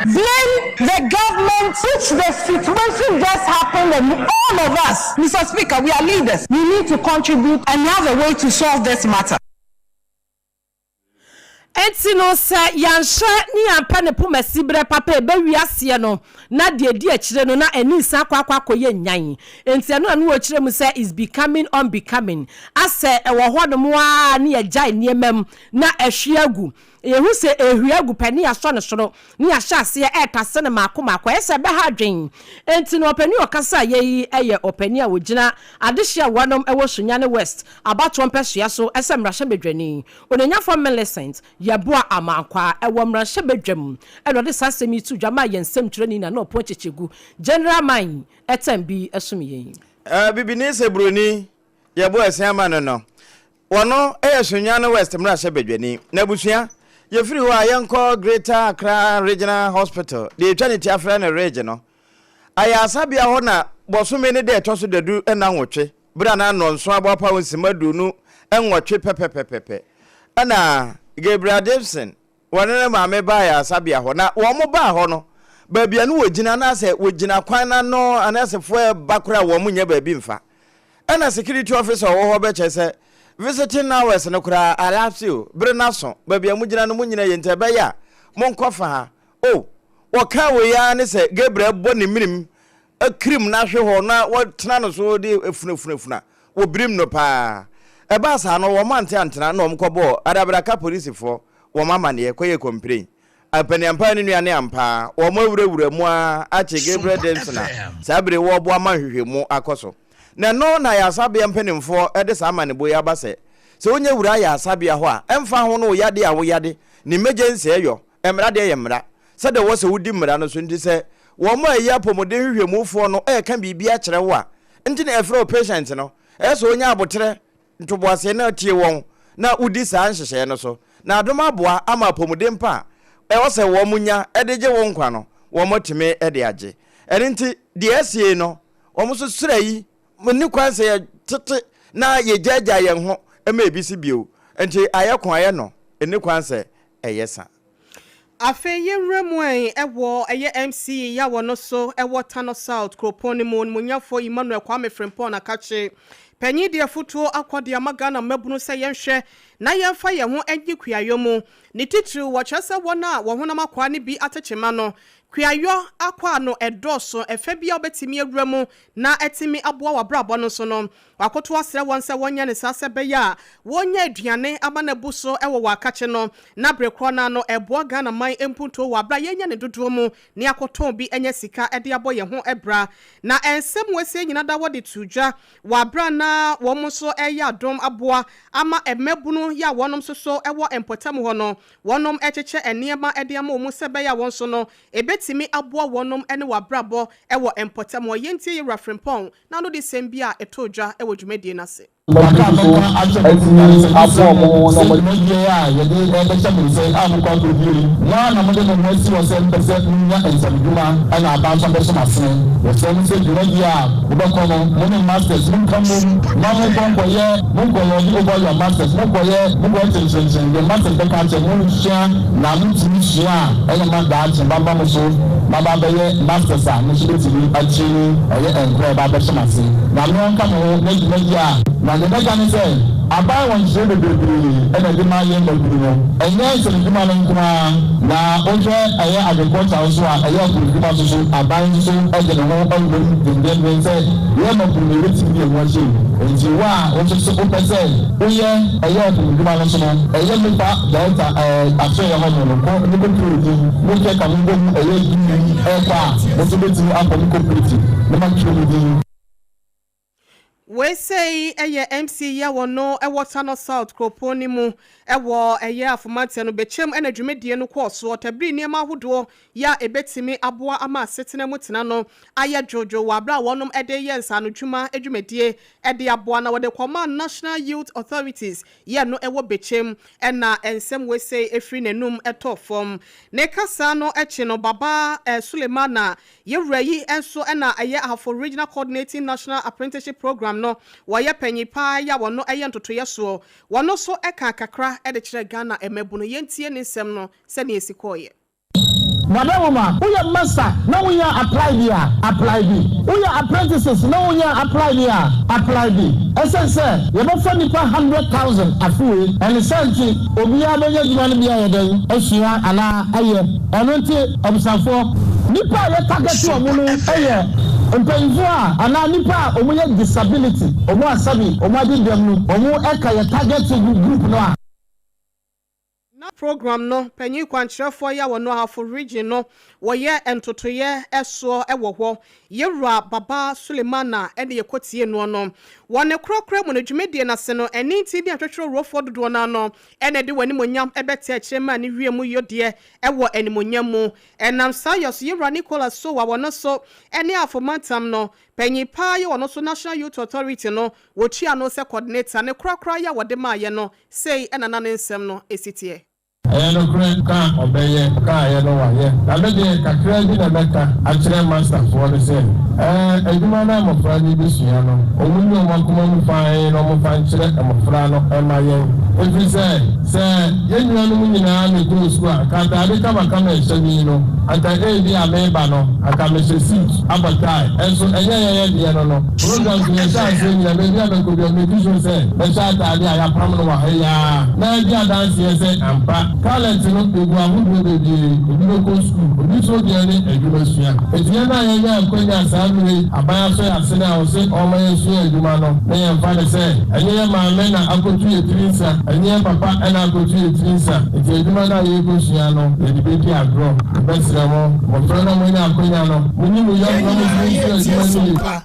blame the government, which the situation just happened, and all of us, Mr. Speaker, we are leaders. We need to contribute and have a way to solve this matter. Enti no, sɛ yɛanhyɛ ne yɛampɛ ne poma siberɛ papa a ɛba wiaseɛ no, na deɛ ɛdi akyire no, na ani nsan akɔ akɔ akɔyɛ nyan. Enti ɛno na ne wɔkyerɛ mu sɛ is becoming unbecoming. Asɛ ɛwɔ hɔnom ara ne yɛgyae nneɛma mu na ahwie agu. Yɛhu sɛ ɛrehwie agu pɛ ne yɛasɔ no soro, ne yɛahyɛ aseɛ retase no mmaako mmaako. Ɛyɛ sɛ ɛbɛha adwene. Enti no, ɔpanin a ɔkasaeɛ yi yɛ ɔpanin a ɔgyina adehyeɛ a wɔnom wɔ Sunyani West abatoɔ mpɛsoa so sɛ mmarahyɛbadwani. Onuonyamfoɔ Millicent Yeboah Amankwaa wɔ mmarahyɛbadwam na ɔde saa asɛm yi too dwa maa yɛn nsɛmtwerɛni Nana Ɔpɔn Kyekyeku, General Man ɛtɛm bi som yɛn. Bibini sɛ buroni yɛbɔ asia ma no no, wɔno yɛ Sunyani West mmarahyɛbadwani. N'abusua, yɛfiri hɔ a yɛnkɔ Greater Accra Regional Hospital, deɛ yɛtwa ne ti afrɛ no Ridge no. Ayaresabea hɔ na bɔsome ne da ɛtɔ so dadu nna nwɔtwe Bere a na nnɔnson abɔ apaw nsɛmma 28 pɛpɛpɛpɛ na Gabriel Dibson wɔne ne maame baa ayaresabea hɔ. Na wɔn baa hɔ no, baabi a na wɔgyina anaasɛ wɔgyina kwan no ano anɛɛsefoɔ reba koraa a wɔn nnya baabi mfa. Ɛna security officer a ɔwɔ hɔ bɛkyerɛ sɛ visiting hours no koraa alapse o, bere no aso, baabi a mogyina no monnyina yie nti ɛbɛyɛ a monkɔ fa ha. O, wɔkaa wei ara ne sɛ Gabriel bɔ ne menem kirim no ahwe hɔ na wɔtena no so de funafunafuna wɔ birim no paa. Ɛbaa saa no, wɔn ante antena na wɔn kɔbɔɔ Adabraka polisifoɔ wɔn amaneɛ kɔyɛɛ kɔmpiren. Ampaniampa ne nua ne ampa wɔn awurawura mu ara akye Gabriel Denson a saa bere yi wɔreboa ma nhwehwɛmu akɔ so. Na ɛno na ayaresabea mpanimfoɔ de saa amanebɔ yi aba sɛ, sɛ wonya wura ayaresabea hɔ a, ɛmfa ho no wo yadeɛ a woyade, ne emergency ɛyɔ, Mmara deɛ yɛ mmara. Sɛdeɛ ɛwɔ sɛ wodi mmara no so nti sɛ wɔn a ɛyɛ apɔmuden nhwehwɛmufoɔ no reka biribi akyerɛ wo a, nti na yɛfrɛ wo patient no. Ɛyɛ sɛ wonya aboterɛ, ntoboaseɛ na tie wɔn na wodi saa nhyehyɛeɛ no so. Na adom aboa ama apɔmuden pa a ɛwɔ sɛ wɔn nya de gye wo nkwa no, wɔatumi de agye. Ɛno nti deɛ asie no, wɔn nso srɛ yi, nni kwan sɛ yɛtete na yɛgyaagyaa yɛn ho ma ebi si bio. Nti ayɛ ko ayɛ no, ɛnni kwan sɛ ɛyɛ sa. Afei yɛnwura mu ɛ wɔ ɛyɛ MC yi a wɔno so wɔ Tano South kuropɔn no mu, Onimuonyamfoɔ Emmanuel Kwame Frimpong Akakye panyin de afotuo akɔ de ama Ghana mmabunu sɛ yɛnhwɛ na yɛmfa yɛn ho nye kuayɔ mu. Ne titiriw wɔkyerɛ sɛ wɔn a wɔn honam akwaa no bi atekyema no, kuayɔ akwaa no ɛdɔɔso, ɛfɛ bi a wobɛtumi awura mu na ɛtumi aboa w'abrabɔ no so no, wakoto asrɛ wɔn sɛ wɔnyɛ ne saa sɛ bɛyɛ a wɔnyɛ aduane ama no abu so wɔ wɔ akakye no, na bere korɔ no ano ɛboa Ghana man mpuntuo wɔ abra yɛnya ne dodoɔ mu ne akɔtɔn bi anya sika de abɔ yɛn ho bra. Na nsɛm wɔasie nyina da wɔde to dwa wɔ abra na wɔn nso ɛyɛ adom aboa ama mmabunu yɛ a wɔnom nso so wɔ mpɔtam hɔ no, wɔnom kyekyɛ nneɛma de ama wɔn sɛ bɛyɛ a wɔn nso no ebetumi aboa wɔnom ne wɔ abrabɔ wɔ mpɔtam hɔ. Yɛntie Yɛwura Frimpɔn na ano de sɛm bi a ɛtɔ dwa wɔ dwumadie no ase. Bàtà mɛka akyɛ atumi aboa ɔmo na ɔmo dwumadie a yɛde ɛbɛhyɛ mo nsa a mokɔ akɔdie yi, mo a na mode mo ho asi hɔ sɛ mpɛ sɛ monya nsɛmdwuma ɛna aba nso abɛhyɛ mo asene. Yɛsrɛ mo sɛ dwumadie a mobɛkɔ no, mo ne masters monka mmom ma monkɔ nkɔyɛ, monkɔyɛ ɔde over your masters, monkɔyɛ, monkɔyɛ kyenkyenkyen deɛ masters bɛka akyɛ mo nsua, na motumi sua a ɛna ma daakye baba mo so maba abɛyɛ masters a mo nso bɛtumi akyini ɛyɛ nkora ɛba abɛhyɛ mo ase na me ɔnka mo ho na dwumadie a. Na deɛ mɛka ne sɛ, aban wɔ nhyehyɛe bebree na ɛde ma yɛn mmabunu no. Ɛnyɛ nsɛmdwuma no nko ara, na wohwɛ ɛyɛ agriculture nso a, ɛyɛ afuomdwuma nso so, aban nso de ne ho awura mu dendennden sɛ yɛn mmabunu no yɛbɛtumi de yɛn ho ahyɛ mu. Enti wo a wo nso so wopɛ sɛ woyɛ ɛyɛ afuomdwuma no nso no, ɛyɛ Mefa Delta ɛɛ asoɛeɛ hɔ nom no, kɔ ne kɔtwerɛ wo din. Mohwɛ ka mo bɔ mu ɛyɛ du yi ɛrekɔ a, mo nso bɛtumi akɔ mo cooperative na moatwerɛ mo din. Weisei ɛyɛ MC yi a wɔno ɛwɔ Tano South kuropɔn no mu ɛwɔ ɛyɛ afomanteɛ no bɛkyɛm, ɛna dwumadie no kɔɔ soɔ tabiri nneɛma ahodoɔ yɛ a ɛbɛtumi aboa ama asetena mu tena no ayɛ dwodwo wɔ abere a wɔnom ɛde yɛ nsaano dwuma dwumadie ɛde aboa na wɔde kɔma National Youth Authorities yɛ no ɛwɔ bɛkyɛm, ɛna nsɛm weisei ɛfiri n'anum ɛtɔ fam. Ne kasa no akyi no, Baba Sulemana yɛwura yi nso ɛna ɛyɛ Ahafo Regional Coordinating National Apprenticeship Program no, wɔyɛ panyin paa yɛ a wɔno ɛyɛ ntotoyɛ soɔ, wɔno nso ɛka kakra ɛde kyerɛ Ghana mmabunu. Yɛntie ne nsɛm no sɛnea esi kɔɔyɛ. Madam ma woyɛ master na wonya apply bi a, apply bi. Woyɛ apprentices na wonya apply bi a, apply bi. Ɛsɛn sɛ yɛbɛfa nipa 100,000 afewe ɛne sɛ nti obiara bɛnya adwuma no bi ayɛ dɛn asua anaa ayɛ. Ɛno nti abusuafoɔ, nipa a yɛ target wɔn no yɛ mpanyinfoɔ a anaa nipa a wɔn yɛ disability, wɔn asabi wɔn adi dɛm no, wɔn ɛka yɛ target group no a. Na program no panyin kwankyerɛfoɔ yi a wɔno Ahafo Region no wɔyɛ ntotoyɛ ɛsoɔ ɛwɔ hɔ, Yɛwura Baba Sulemana, ɛne yɛkɔtie noɔ no. Wɔ ne korakora mu no, dwumadie no ase no, ɛne nti ne ahwehwɛ dodoɔ no ano ɛna ɛde wɔ animonyam ɛbɛte akyerɛ ma ne wie mu yɔdeɛ ɛwɔ animonyam mu. Ɛnam saa yɛ so, Yɛwura Nicholas so wɔ wɔno so ɛne Afomantam no panyin paa yɛ wɔno so National Youth Authority no wɔtua no sɛ coordinator, ne korakora yɛ a wɔde maayɛ no sei, ɛna na ne nsɛm no esi teɛ. Ɛyɛ nokorɛ ka ɔbɛyɛ kaayɛ no wayɛ, na me deɛ kakra bi na mɛka akyerɛ masterfoɔ no sɛ ɛɛ adwuma no a mmɔfra no bɛsua no, ɔmo nyi ɔmo akoma mu fann na ɔmo fa nkyerɛ mmɔfra no ɛma yɛn, ɛfiri sɛ yɛn nuanom nyinaa na ɛkɔɔ sukuu a anka ataade kamakama ɛhyɛ mi no, anka ebi a meba no anka mehyɛ suit abɔ tie, ɛnso ɛnyɛ yɛyɛ deɛ no programs yɛhyɛ aseɛ nyina, baabi a mɛkɔ bi a mɛdi so sɛ mɛhyɛ ataade a yɛapam no wɔ ha yi ara na ɛdi adanseɛ sɛ ampa talent no egu ahodoɔ bebree. Obi bɛkɔ sukuu, obi nso deɛ ne adwuma sua. Eti yɛn a yɛnya akonnwa saa mmere yi, aban asɔ yɛ asene a ɔse ɔma yɛsua adwuma no, na yɛmfa ne sɛ ɛnyɛ yɛ maame na akɔtu yɛ tiri nsa, ɛnyɛ yɛ papa ɛna akɔtu yɛ tiri nsa. Eti adwuma no a yɛrekɔsua no, yɛde bɛdi agorɔ? Yɛbɛsrɛ mo, mmɔfra no a moanya akonnwa no, monyi mo yam na motumi nsua adwuma no yie.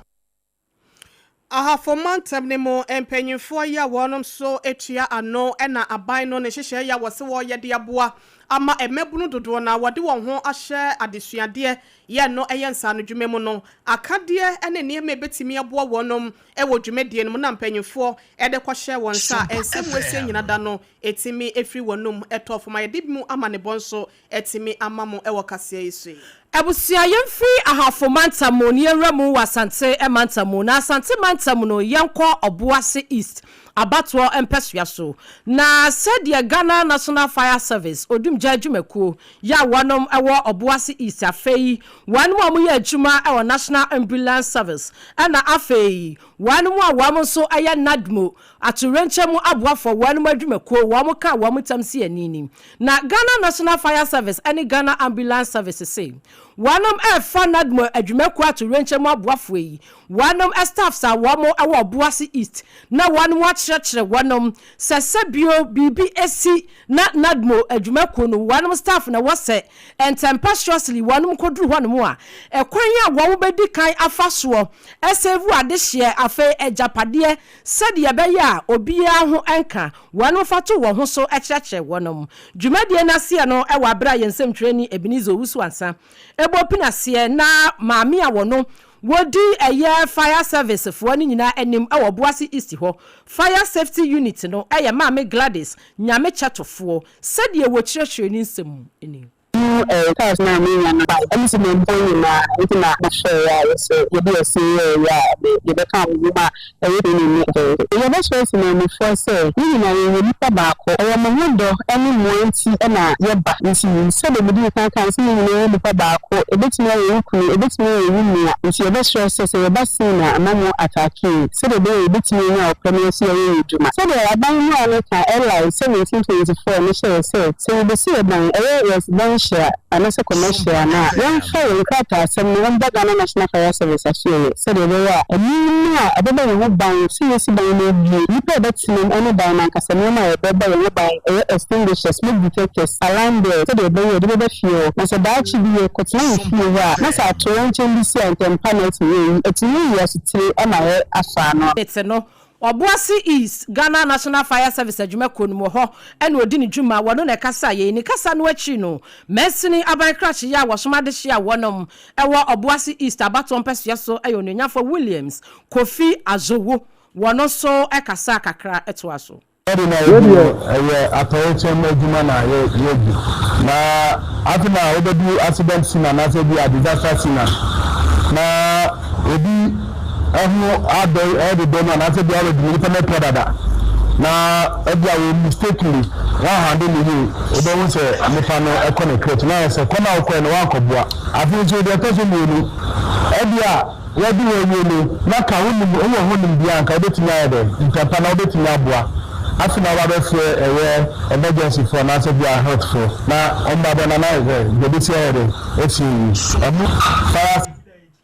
Ahafo mantam ne mu mpanyinfoɔ yi a wɔnom so atua ano ɛna aban no ne hyehyɛ yɛ a wɔse wɔyɛ de aboa ama mmabunu dodoɔ na wɔde wɔn ho ahyɛ adesuadeɛ yɛ no ɛyɛ nsaano dwuma mu no, akadeɛ ne nneɛma ebetumi aboa wɔnom ɛwɔ dwumadie no mu na mpanyinfoɔ ɛde kɔhyɛ wɔn nsa a nsɛm wɔasie nyina da no etimi efiri wɔn num ɛtɔ fam a yɛde mu ama ne bɔ nso ɛtumi ama mo ɛwɔ kaseɛ yi so yi. Abusua, yɛmfiri Ahafo mantam mu ne yɛnwura mu wɔ Asante mantam mu. Na Asante mantam no, yɛnkɔ Ɔboase East abatoɔ mpɛsoa so, na sɛdeɛ Ghana National Fire Service odum Dumgya adwumakuo yɛ a wɔnom wɔ Ɔboase East afei wɔnom a wɔyɛ adwuma wɔ National Ambulance Service ɛna afei wɔnom a wɔn nso yɛ NADMO atoyerɛnkyɛm mu aboafoɔ wɔnom adwumakuo wɔn kaa wɔn ntam si ani ni na Ghana National Fire Service ne Ghana Ambulance Service se wɔnom refa NADMO adwumakuo atoyerɛnkyɛm mu aboafoɔ yi wɔnom staffs a wɔn wɔ Ɔboase East na wɔnom akyerɛkyerɛ wɔnom sɛ sɛbio biribi si na NADMO adwumakuo no wɔnom staff na ɛwɔ sɛ ntɛmpa surely wɔnom kɔduru hɔnom a ɛkwan a wɔn bɛdi kan afa soɔ asave adehyeɛ afei agyapadeɛ sɛdeɛ ɛbɛyɛ a obiara ho nka wɔnom fa to wɔn ho so kyerɛkyerɛ wɔnom dwumadie no aseɛ no wɔ aberɛ a yɛn nsɛmtwerɛni Ebenezer Owusu Ansah ɛbɔ pini aseɛ na maame a wɔno Wɔdi ɛyɛ fire service foɔ no nyinaa anim wɔ Obuasi East hɔ. Fire safety unit no yɛ Maame Gladys Nyame Kyɛtofoɔ sɛdeɛ wɔkyerɛkyerɛ ne nsɛm mu ni. Mu ɛɛ cars no a menya no bae ɛne sɛ mempɔn nyinaa nti na mehwɛeɛ a yɛsɛ yɛde ɛse yɛɛyɛ a de yɛbɛka wo ho ma ɛyɛ den ne fɛfɛɛfɛ. Yɛbɛsrɛ temanmufoɔ sɛ yɛn nyinaa yɛyɛ nnipa baako. Ɛyɛ mo ho dɔ ne mmoa nti na yɛba. Nti sɛdeɛ medii kan kae sɛ yɛn nyinaa yɛ nnipa baako. Ɛbɛtumi ayɛ wo kunu, ɛbɛtumi ayɛ wo nua. Nti yɛbɛsrɛ sɛ, sɛ yɛba scene a, mma mo attack yɛn sɛdeɛ ɛbɛyɛ a yɛbɛtumi anya ɔpɛ na yɛn nso yɛayɛ yɛn adwuma. Sɛdeɛ aban mmara no ka, LI 1724 no hyɛɛ sɛ, sɛ yɛbɛsi ɛdan, ɛyɛ residential, anaasɛ commercial no a, yɛmfa yɛn nkrataasɛm no mba Ghana National Fire Service ahyeɛeɛ sɛdeɛ ɛbɛyɛ a nneɛma a ɛbɛbɔ yɛn ho ban sɛ yɛsi dan no awie, nnipa a ɛbɛtena mu ne dan no ankasa nneɛma a yɛbɛbɔ yɛn ho ban, ɛyɛ extinguishers, smoke detectors, alarm bells, sɛdeɛ ɛbɛyɛ a yɛde bɛba fie hɔ. Na sɛ daakye bi yɛkɔtena yɛn fie hɔ a, na sɛ atoyerɛnkyɛm bi si a, ntɛmpa na atumi ayi, atumi ayi asotire ama yɛasɔ ano. Tete no, Obuasi East Ghana National Fire Service adwumakuo no mu hɔ na ɔdi ne dwuma, wɔno na ɛkasaa yei. Ne kasa no akyiri no, mansini aban krakyeyɛ a wɔsom adehyeɛ a wɔnom wɔ Obuasi East abatoɔ mpɛsoɛ so yɛ Onuonyafoɔ Williams Kofi Azowu, wɔno nso kasaa kakra toa so. Yɛde na yɛdi no ɛyɛ atɔrekyɛm adwuma na yɛdi na afe na wobɛdu accident scene anaasɛ bi a disaster scene a na obi ɛho adɔ ɛdedɔ no anaasɛ bi a ɔredi no nipa no apira dada na ɛbi a wɔ mistakenly wɔn handle no yie wobɛhu sɛ nipa no ɛkɔ ne crèche na ayɛ sɛ kɔ na wokɔɛ no wankɔboa. Afei nso deɛ ɛtɔ so mmienu ɛbi a wadi hɔ awie no na ka wonim wowɔ ho nimdeɛ a anka wobɛtumi ayɛ dɛ ntɛmpa na wobɛtumi aboa afei na woba bɛfrɛ ɛyɛ emergency foɔ anaasɛ bi a health foɔ na wɔn ba bɛ na na ayɛ sɛ deɛ ɛbɛsi ayɛ dɛ asi awie ɛno fire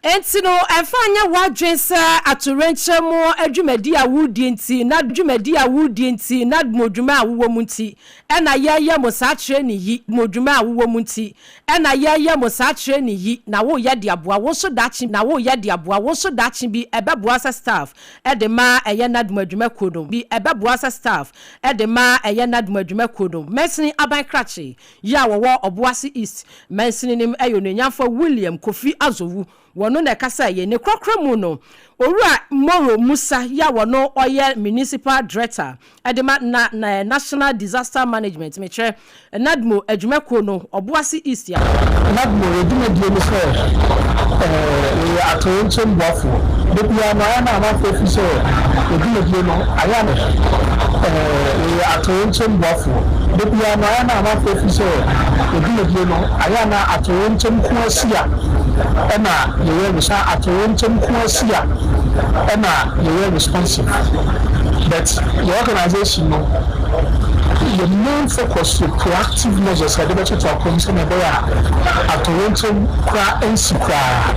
Enti no, mfa nyɛ w'adwene sɛ atoyerɛnkyɛm dwumadi a woredi nti, na dwumadi a woredi nti, na mo dwuma a wowɔ mu nti na yɛreyɛ mo saa training yi, mo dwuma a wowɔ mu nti na yɛreyɛ mo saa training yi, na woreyɛ de aboa wo nso daakye, na woreyɛ de aboa wo nso daakye bi, ɛbɛboa sɛ staff de ma ɛyɛ NADMO adwumakuo no bi, ɛbɛboa sɛ staff de ma ɛyɛ NADMO adwumakuo no. Mansini Aban Krakye yi a wɔwɔ Ɔboase East mansini no mu yɛ Onuonyamfoɔ William Kofi Azowu. Wɔno na ɛkasaeɛ yi. Ne korakora mu no, Owura Moro Musa yi a wɔno ɔyɛ Municipal Director de ma na na National Disaster Management, mekyerɛ NADMO adwumakuo no, Ɔboase East a. NADMO, yɛn dwumadie ne sɛ yɛyɛ atoyerɛnkyɛm boafoɔ. Da biara no, ayɛ a na amanfoɔ firi sɛ yɛn dwumadie no ayɛ a na yɛyɛ atoyerɛnkyɛm boafoɔ. Da biara no, ayɛ a na amanfoɔ firi sɛ yɛn dwumadie no ayɛ a na atoyerɛnkyɛm ko asi a ɛna yɛyɛ resa atoyerɛnkyɛm ko asi a ɛna yɛyɛ responsive. But yɛn organisation no, yɛn main focus yɛ proactive measures a yɛde bɛtoto akwan mu sɛnea ɛbɛyɛ a atoyerɛnkyɛm koraa nsi koraa.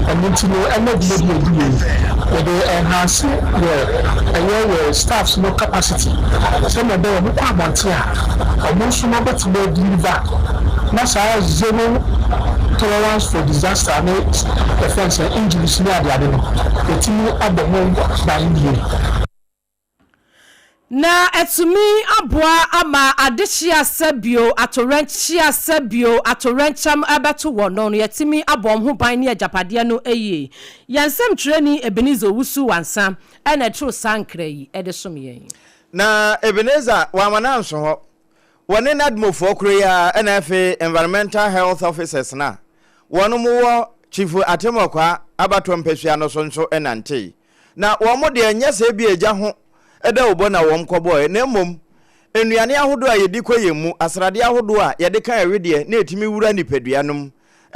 Ɛno nti no, ɛnnɛ dwumadi a yɛdi yei, yɛde enhance yɛ ɛyɛ yɛ staffs no capacity sɛnea ɛbɛyɛ wɔkɔ abɔnten a, wɔn nso no bɛtumi adeliver na saa zero tolerance for disaster ne yɛfrɛ no sɛ injuries ne adeade no, yɛatumi abɔ ho ban yie. Na atumi aboa ama adehye asɛ bio, atoyerɛnkyɛ asɛ bio, atoyerɛnkyɛm bɛto wɔn no, yɛatumi abɔ wɔn ho ban ne agyapadeɛ no yie. Yɛn nsɛmtwerɛni Ebenezer Owusu Wansah na ɛtoo saa nkra yi de som yɛn. Na Ebenezer wamma no anso hɔ. Wɔne NADMOfoɔ koro yi ara na afei Environmental Health Officers no a wɔnom wɔ Chief Atemɔkwaa abatoɔ mpasua no so nso nantee. Na wɔn deɛ ɛnyɛ sɛ ebia egya ho dawubɔ na wɔn kɔbɔɔɛ na mmom Nnuane ahodoɔ a yɛdi kɔ yɛn mu, asradeɛ ahodoɔ a yɛde ka ɛwedeɛ na ɛtumi wura nipadua no mu,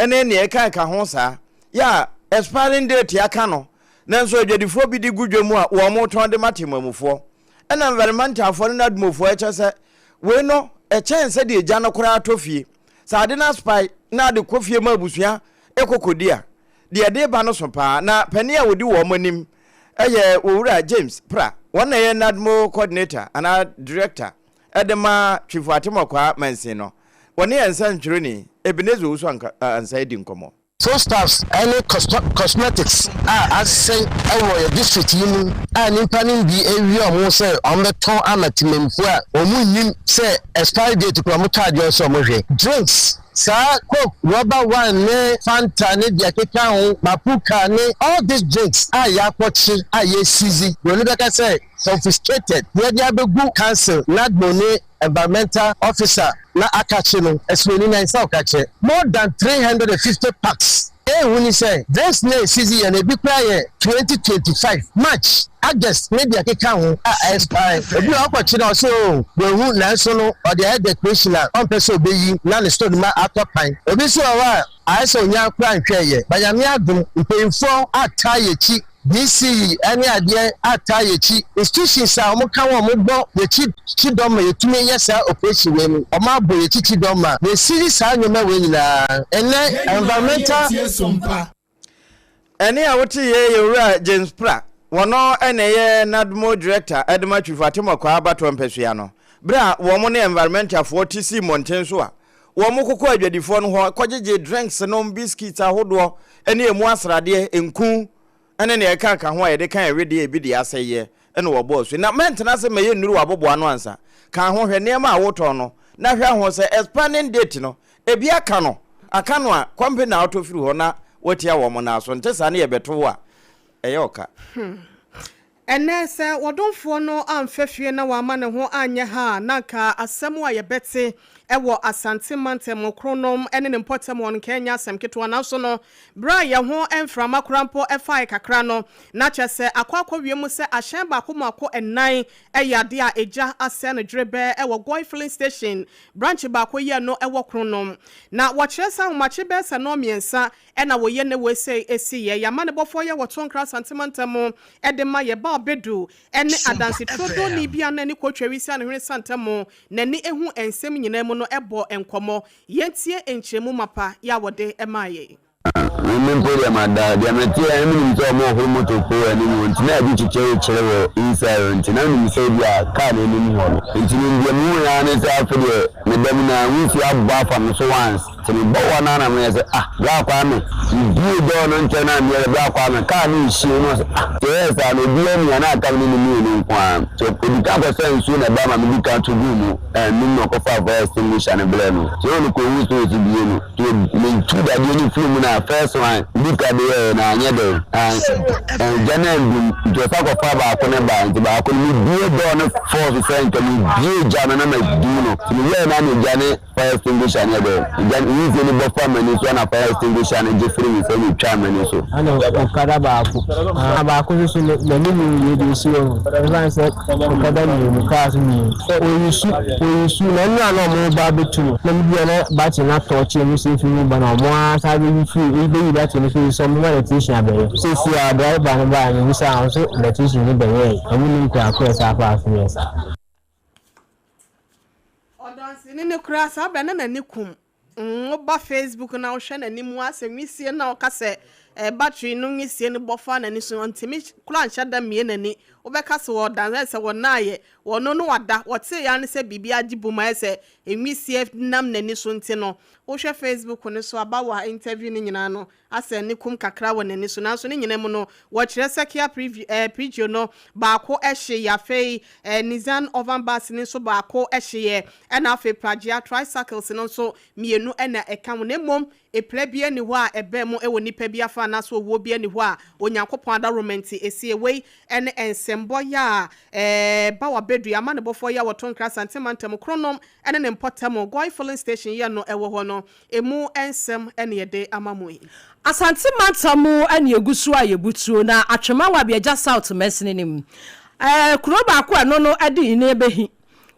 ne nea ɛka ho saa, yɛ a expiring date aka no, nanso adwadifoɔ bi de gu dwa mu a wɔretɔn de ma temamufoɔ. Ɛna environmentalfoɔ ne NADMOfoɔ ɛkyɛ sɛ wei no ɛkyɛn sɛdeɛ gya no koraa tɔ fie. Sɛ ade no aspae na ade kɔ fie ma abusua kɔ kɔdi a, deɛ ɛde reba no so paa. Na panin a ɔdi wɔn anim yɛ Owura James Pra, wɔn na ɛyɛ NADMO coordinator anaa director de ma Twifo Atemɔkwaa mansin no. Wɔne yɛn nsɛntwerɛni Ebenezer Owusu Ansah adi nkɔmmɔ. Foodstuffs ne cosmetics a asɛe wɔ yɛ district yi mu a nnipa no bi awia wɔn sɛ wɔbɛtɔn ama temammufoɔ a wɔn nnim sɛ expiry date koraa wɔtɔ adeɛ sɛ wɔhwɛ. Drinks, saa coke, rubber wine ne fanta ne deɛ ɛkeka ho, mapuka ne all these drinks a yɛakɔkye a yɛsizi, buroni bɛka sɛ confiscated, yɛde abɛgu council, NADMO ne Environmental officer na akakye no ɛsɛ na nsa ɔkakyɛ more than 350 packs. Ehu ni sɛ drinks na esisi yɛ no ebi koraa yɛ 2025 March, August ne deɛ ɛkeka ho a expire. Ebi wɔ hɔ ɔkɔkye na ɔsɛ oo wahu nanso no ɔde ayɛ decoration a ɔmpɛ sɛ obeyi na ne store no mu atɔ pan. Obi nso wɔ hɔ a ayɛ sɛ onyaa koraa nhwɛɛyɛ but Nyame adom mpanyinfoɔ ataa yɛn akyi. DC ne adeɛ ataa yɛkyi, institutions a wɔn ka ho a wɔn bɔ yɛkyi kyidɔm ma yɛtumi yɛ saa operation wei no, wɔn abɔ yɛkyi kyidɔm ma yɛsiri saa nneɛma wei nyinaa. Ɛnnɛ environmental. Ɛnne a wote yɛ yɛ Owura James Pra, wɔno na ɛyɛ NADMO Director de ma Twifo Atemɔkwaa abatoɔ mpɛsoa no, berɛ a wɔn ne environmentalfoɔ te sii mmɔnten so a wɔn kokɔ adwadifoɔ no hɔ kɔgyegye drinks nom, biscuits ahodoɔ ne ɛmu asradeɛ, nku, ne nea ɛka ka ho a yɛde ka ɛwedeɛ a ebi de asɛeɛ na wɔbɔɔ so. Na mɛntena ase mɛyɛ nnuru wɔ aboboano ansa. Ka ho hwɛ nneɛma a wotɔn no na hwɛ ho sɛ expiring date no ebi aka no aka no a company a wotɔ firi hɔ na woatia wɔn nan so. Nte saa na yɛbɛto wo a ɛyɛ ɔka. Ɛnnɛ, sɛ ɔdomfoɔ no amfa fie na wamma ne ho anyɛ ha a, na anka asɛm a yɛbɛte wɔ Asante mantam Kronom ne ne mpɔtam hɔ no, nka ɛnyɛ asɛm ketewa. Nanso no, berɛ a yɛn ho mframa koraa mpo faeɛ kakra no, na kyerɛ sɛ akɔ akɔwie mu sɛ ahyɛn baako mmaako nnan yɛ adeɛ a egya asɛe no dwerebɛɛ wɔ Goil Filling Station branch baako yi a ɛno wɔ Kronom. Na wɔkyerɛ sɛ ahomakye bɛyɛ sɛ nnɔnmiɛnsa Ɛna wɔ yɛ ne wɔ sei esi yɛ yɛ amanebɔfoɔ yɛ wɔ to nkra Asante mantam de ma yɛ ba ɔbɛdu ɛne adanse turodoni bi a na ɛne kotwa wisi a ne hwene santam n'ani ehu nsɛm nyinaa mu no bɔ nkɔmɔ. Yɛntie nkyerɛmu mapa yɛ a wɔde maa yɛ. Me me mpo deɛ mada, deɛ meteɛ no menim sɛ ɔmo horo motor kɔ wɔ anim hɔ nti na ebi kyekyere kyere wɔ inside hɔ nti na menim sɛ ebi a car no anim hɔ no nti me deɛ mehu yɛ ara ne sɛ afei deɛ meda mu na nwusie abɔ afa me so once. Nti me bɔ hɔ no ara na meyɛ sɛ ah bra Kwame, me bue door no ntɛm na meyɛ sɛ bra Kwame car no nhyie na ɔsɛ ah nti ɛyɛɛ saa no obiara nni ha na aka me ne no mmienu nko ara nti ɔdi kan kɔsaa nsuo na ɛbaa ma me di kan to guu mu ɛnum na ɔkɔfaa fire extinguisher no brɛɛ me nti ɔno kɔhu sɛ ɔsi bue no nti me tu dadeɛ no firi mu na first one di ka de yɛɛ na anyɛ dɛn an gya no andum nti ɔsa kɔfaa baako no baa nti baako no me bue door no force sɛ nka me bue gya no na ma dum no nti me yɛɛ na na gya ne Fire extinguisher no yɛ dɛ, egya no nwusie no bɔ faa m'ani so ɛna fire extinguisher no gye firi me nsam etwaa m'ani so. Ɛna okada baako, na baako nso so n'anim yɛ deɛ esi hɔ no, ɛfa ne sɛ okada mmienu, cars mmienu. Oyisu, oyisu, na ɛno a na wɔn ba abɛtu no, na bi a na battery no atɔ ɔkye mu sɛ efiri mu ba na wɔn ara san bɛyi firi, bɛyi battery no firi sɛ wɔn bɛma electrician abɛyɛ. Seesei a driver no baa no, mebisa a, ɔse electrician no bɛyɛɛe, wɔn nnim koraa koro a ɛsan faa so yɛɛ saa. Ɔdanseni no koraa saa berɛ na n'ani kum. Woba Facebook na wohwɛ n'anim a sɛ nwisie na ɔka sɛ eh, battery no nwisie no bɔ fa n'ani so ɔntumi koraa nhyɛ da mmie n'ani. Wobɛka sɛ ɔda ayɛ sɛ wɔnaayɛ wɔno no wada wɔtee ya ne sɛ biribi agye bum ayɛ sɛ nwisie nam n'ani so nti no wohwɛ Facebook no so aba wɔ interview no nyinaa no asɛ ne kum kakra wɔ n'ani so. Nanso ne nyinaa mu no, wɔkyerɛ sɛ Kia Prigio no baako hyeeɛ, afei Nissan Urvan Bus no nso baako hyeeɛ, ɛna afei Pragea Tricycles no nso mmienu na ɛka ho. Na mmom epira biara nni hɔ a ɛbaa mu wɔ nnipa bi afa anaasɛ owuo biara nni hɔ a Onyankopɔn adaworoma nti ɛsiiɛ. Wei ne nsɛmbɔ yɛ a ɛba wɔ abɛdua amanebɔfoɔ yɛ a wɔto nkra Asante mantam Kronom ne ne mpɔtam Goil Filling Station yɛ no wɔ hɔ no. Emu nsɛm na yɛde ama mo yi. Asante mantam mu na ɛgu so a yɛbutuo, na Atwema Wabiagya South mansini no mu. Kuro baako a ɛno no de nne bɛhi.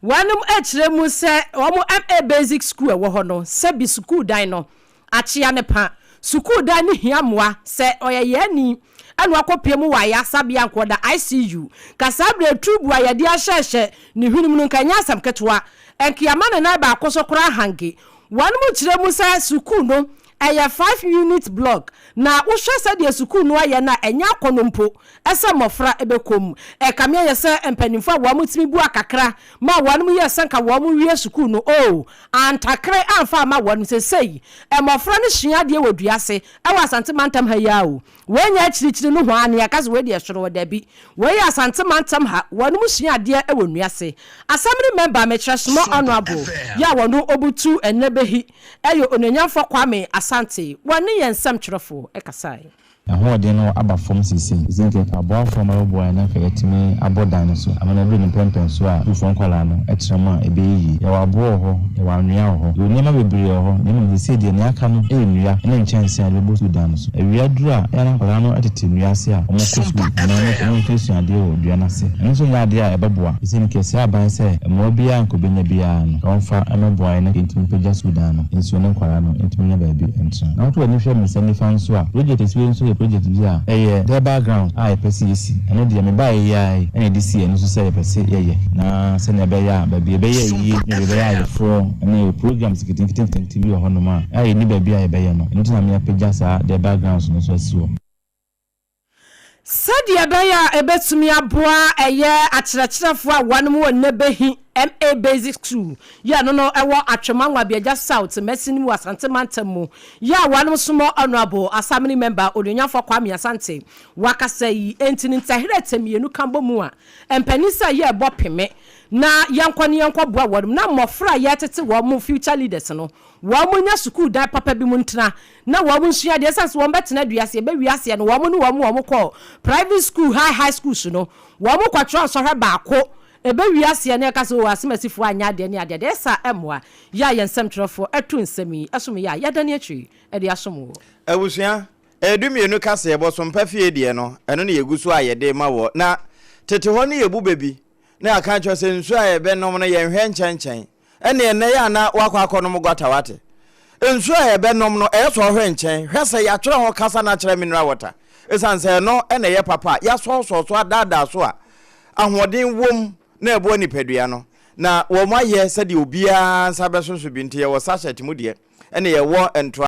Wɔnom kyerɛ mu sɛ wɔn MA Basic School a ɛwɔ hɔ no, sɛbi sukuu dan no akyea ne pa. Sukuu dan no hia mmoa, sɛ ɔyɛ yaani ɛna wakɔpue mu wɔ ayaresabea nka ɔda ICU. Nka saa berɛ tuubu a yɛde ahyɛhyɛ ne hwene mu no nka ɛnyɛ asɛm ketewa. Nka yɛama ne nan baako so koraa hange. Wɔnom kyerɛ mu sɛ sukuu no ɛyɛ 5 unit block, na wohwɛ sɛdeɛ sukuu no ayɛ no a, ɛnyɛ akɔnnɔ mpo sɛ mmɔfra bɛkɔ mu. Ɛkame ayɛ sɛ mpanimfoɔ a wɔtumi bua kakra ma wɔn yɛ sɛ nka wɔn wie sukuu no oo, antakere amfa amma wɔn. Seesei mmɔfra no sua adeɛ wɔ dua ase wɔ Asante mantam ha yi ara o. Wei nyɛ akyirikyiri nohoa ne yɛka sɛ wei deɛ soro wɔ dabi. Wei yɛ Asante mantam ha, wɔn sua adeɛ wɔ nnua ase. Assembly member mekyerɛ small honourable yɛ a wɔn obutu ɛnnɛ bɛhi ɛyɛ Onuonyamfoɔ Kwame Asante, wɔne yɛn nsɛmtwerɛfoɔ kasae. Ahoɔden no aba fam seesei. Ɛsɛ nka yɛpɛ aboafoɔ ma bɛboa yɛn na anka yɛatumi abɔ dan no so ama no aduru ne mpɛnpɛnsoɔ a sukuufoɔ nkwadaa no tena mu a ɛbɛyɛ yie. Yɛwɔ aboɔ wɔ hɔ, yɛwɔ anwea wɔ hɔ, yɛwɔ nneɛma bebree wɔ hɔ na mmom seesei deɛ nea aka no yɛ nnua ne nkyɛnsee a yɛde bɛbɔ sukuu dan no so. Awia duru a, ɛyɛ a na nkwadaa no tete nnua ase a wɔkɔ sukuu anaa wɔkɔsua adeɛ wɔ dua no ase. Ɛno nso nyɛ adeɛ a ɛbɛboa. Seesei no kɛseɛ aban sɛ mmoa biara a anka ɔbɛnya biara no, ka ɔmfa mmɛboa yɛn na yɛntumi mpagya sukuu dan no nsuo ne nkwadaa no ntumi nya baabi ntena. Na woto w'ani hwɛ me nsa nifa nso a, project wei nso yɛ project bi a ɛyɛ Durbar ground a yɛpɛ sɛ yɛsi. Ɛno deɛ mebaeɛ yi ara yi na yɛde sii ɛno nso sɛ yɛpɛ sɛ yɛyɛ na sɛdeɛ ɛbɛyɛ a baabi yɛbɛyɛ ayie ne baabi yɛbɛyɛ ayeforɔ ne programs nketenkete nketenkete bi wɔ hɔnom a yɛnni baabi a yɛbɛyɛ no. Ɛno nti na me apagya saa Durbar grounds no nso asi hɔ. Sɛdeɛ ɛbɛyɛ a ɛbɛtumi aboa ɛyɛ akyerɛkyerɛfoɔ a wɔnom wɔ Nnɛbɛhi MA Basic School yɛ no no ɛwɔ Atwema Nwabiagya South mansini mu wɔ Asante mantam mu yɛ a wɔnom somɔ Honourable Assembly Member Onuonyamfoɔ Kwame Asante wakasa yi enti no ntɛherɛ tɛ mmienu ka bɔ mu a mpanin sɛ yɛ ɛbɔ peme na yɛnkɔ ne yɛnkɔ boa wɔnom na mmɔfra a yɛtete wɔn mo future leaders no wɔn nya sukuu dan papa bi mu ntena na wɔn nsua adeɛ, ɛsiane sɛ wɔn bɛtena dua ase ɛbɛwie aseɛ no wɔn ne wɔn kɔ private school, high high schools no, wɔn kɔtwerɛ nsɔhwɛ baako ɛbɛwie aseɛ no ɛka sɛ o asemasifoɔ anyɛ adeɛ ne adeɛ deɛ ɛsa ɛmmoa yɛ a yɛn nsɛmtwerɛfoɔ ɛto nsɛm yi ɛsom yɛ a yɛdane akyiri ɛde asom wɔ. Abusua, ɛyɛ 12 kaseɛ bɔ so mpa fie deɛ no, ɛno na yɛgu so a yɛde ma wɔ. Na tete hɔ no yɛbu bɛ bi na yɛaka akyerɛ sɛ nsuo a yɛbɛnom no yɛnhwɛ nkyɛnkyɛn. Ɛnneɛ nnɛ yɛ a na woakɔ akɔnom gutter wate. Nsuo a yɛbɛnom no ɛyɛ sɛ ɔhwɛ nkyɛn hwɛ sɛ yɛatwerɛ ho kasa no akyerɛ mineral water. Ɛsiane sɛ ɛno na ɛyɛ papa a yɛasɔɔsɔɔ so adaadaa so a ahoɔden wom na ɛboa nipadua no. Na wɔayɛ sɛdeɛ obiara nsa bɛso so bi nti yɛwɔ sachet mu deɛ ɛne yɛwɔ ntoa.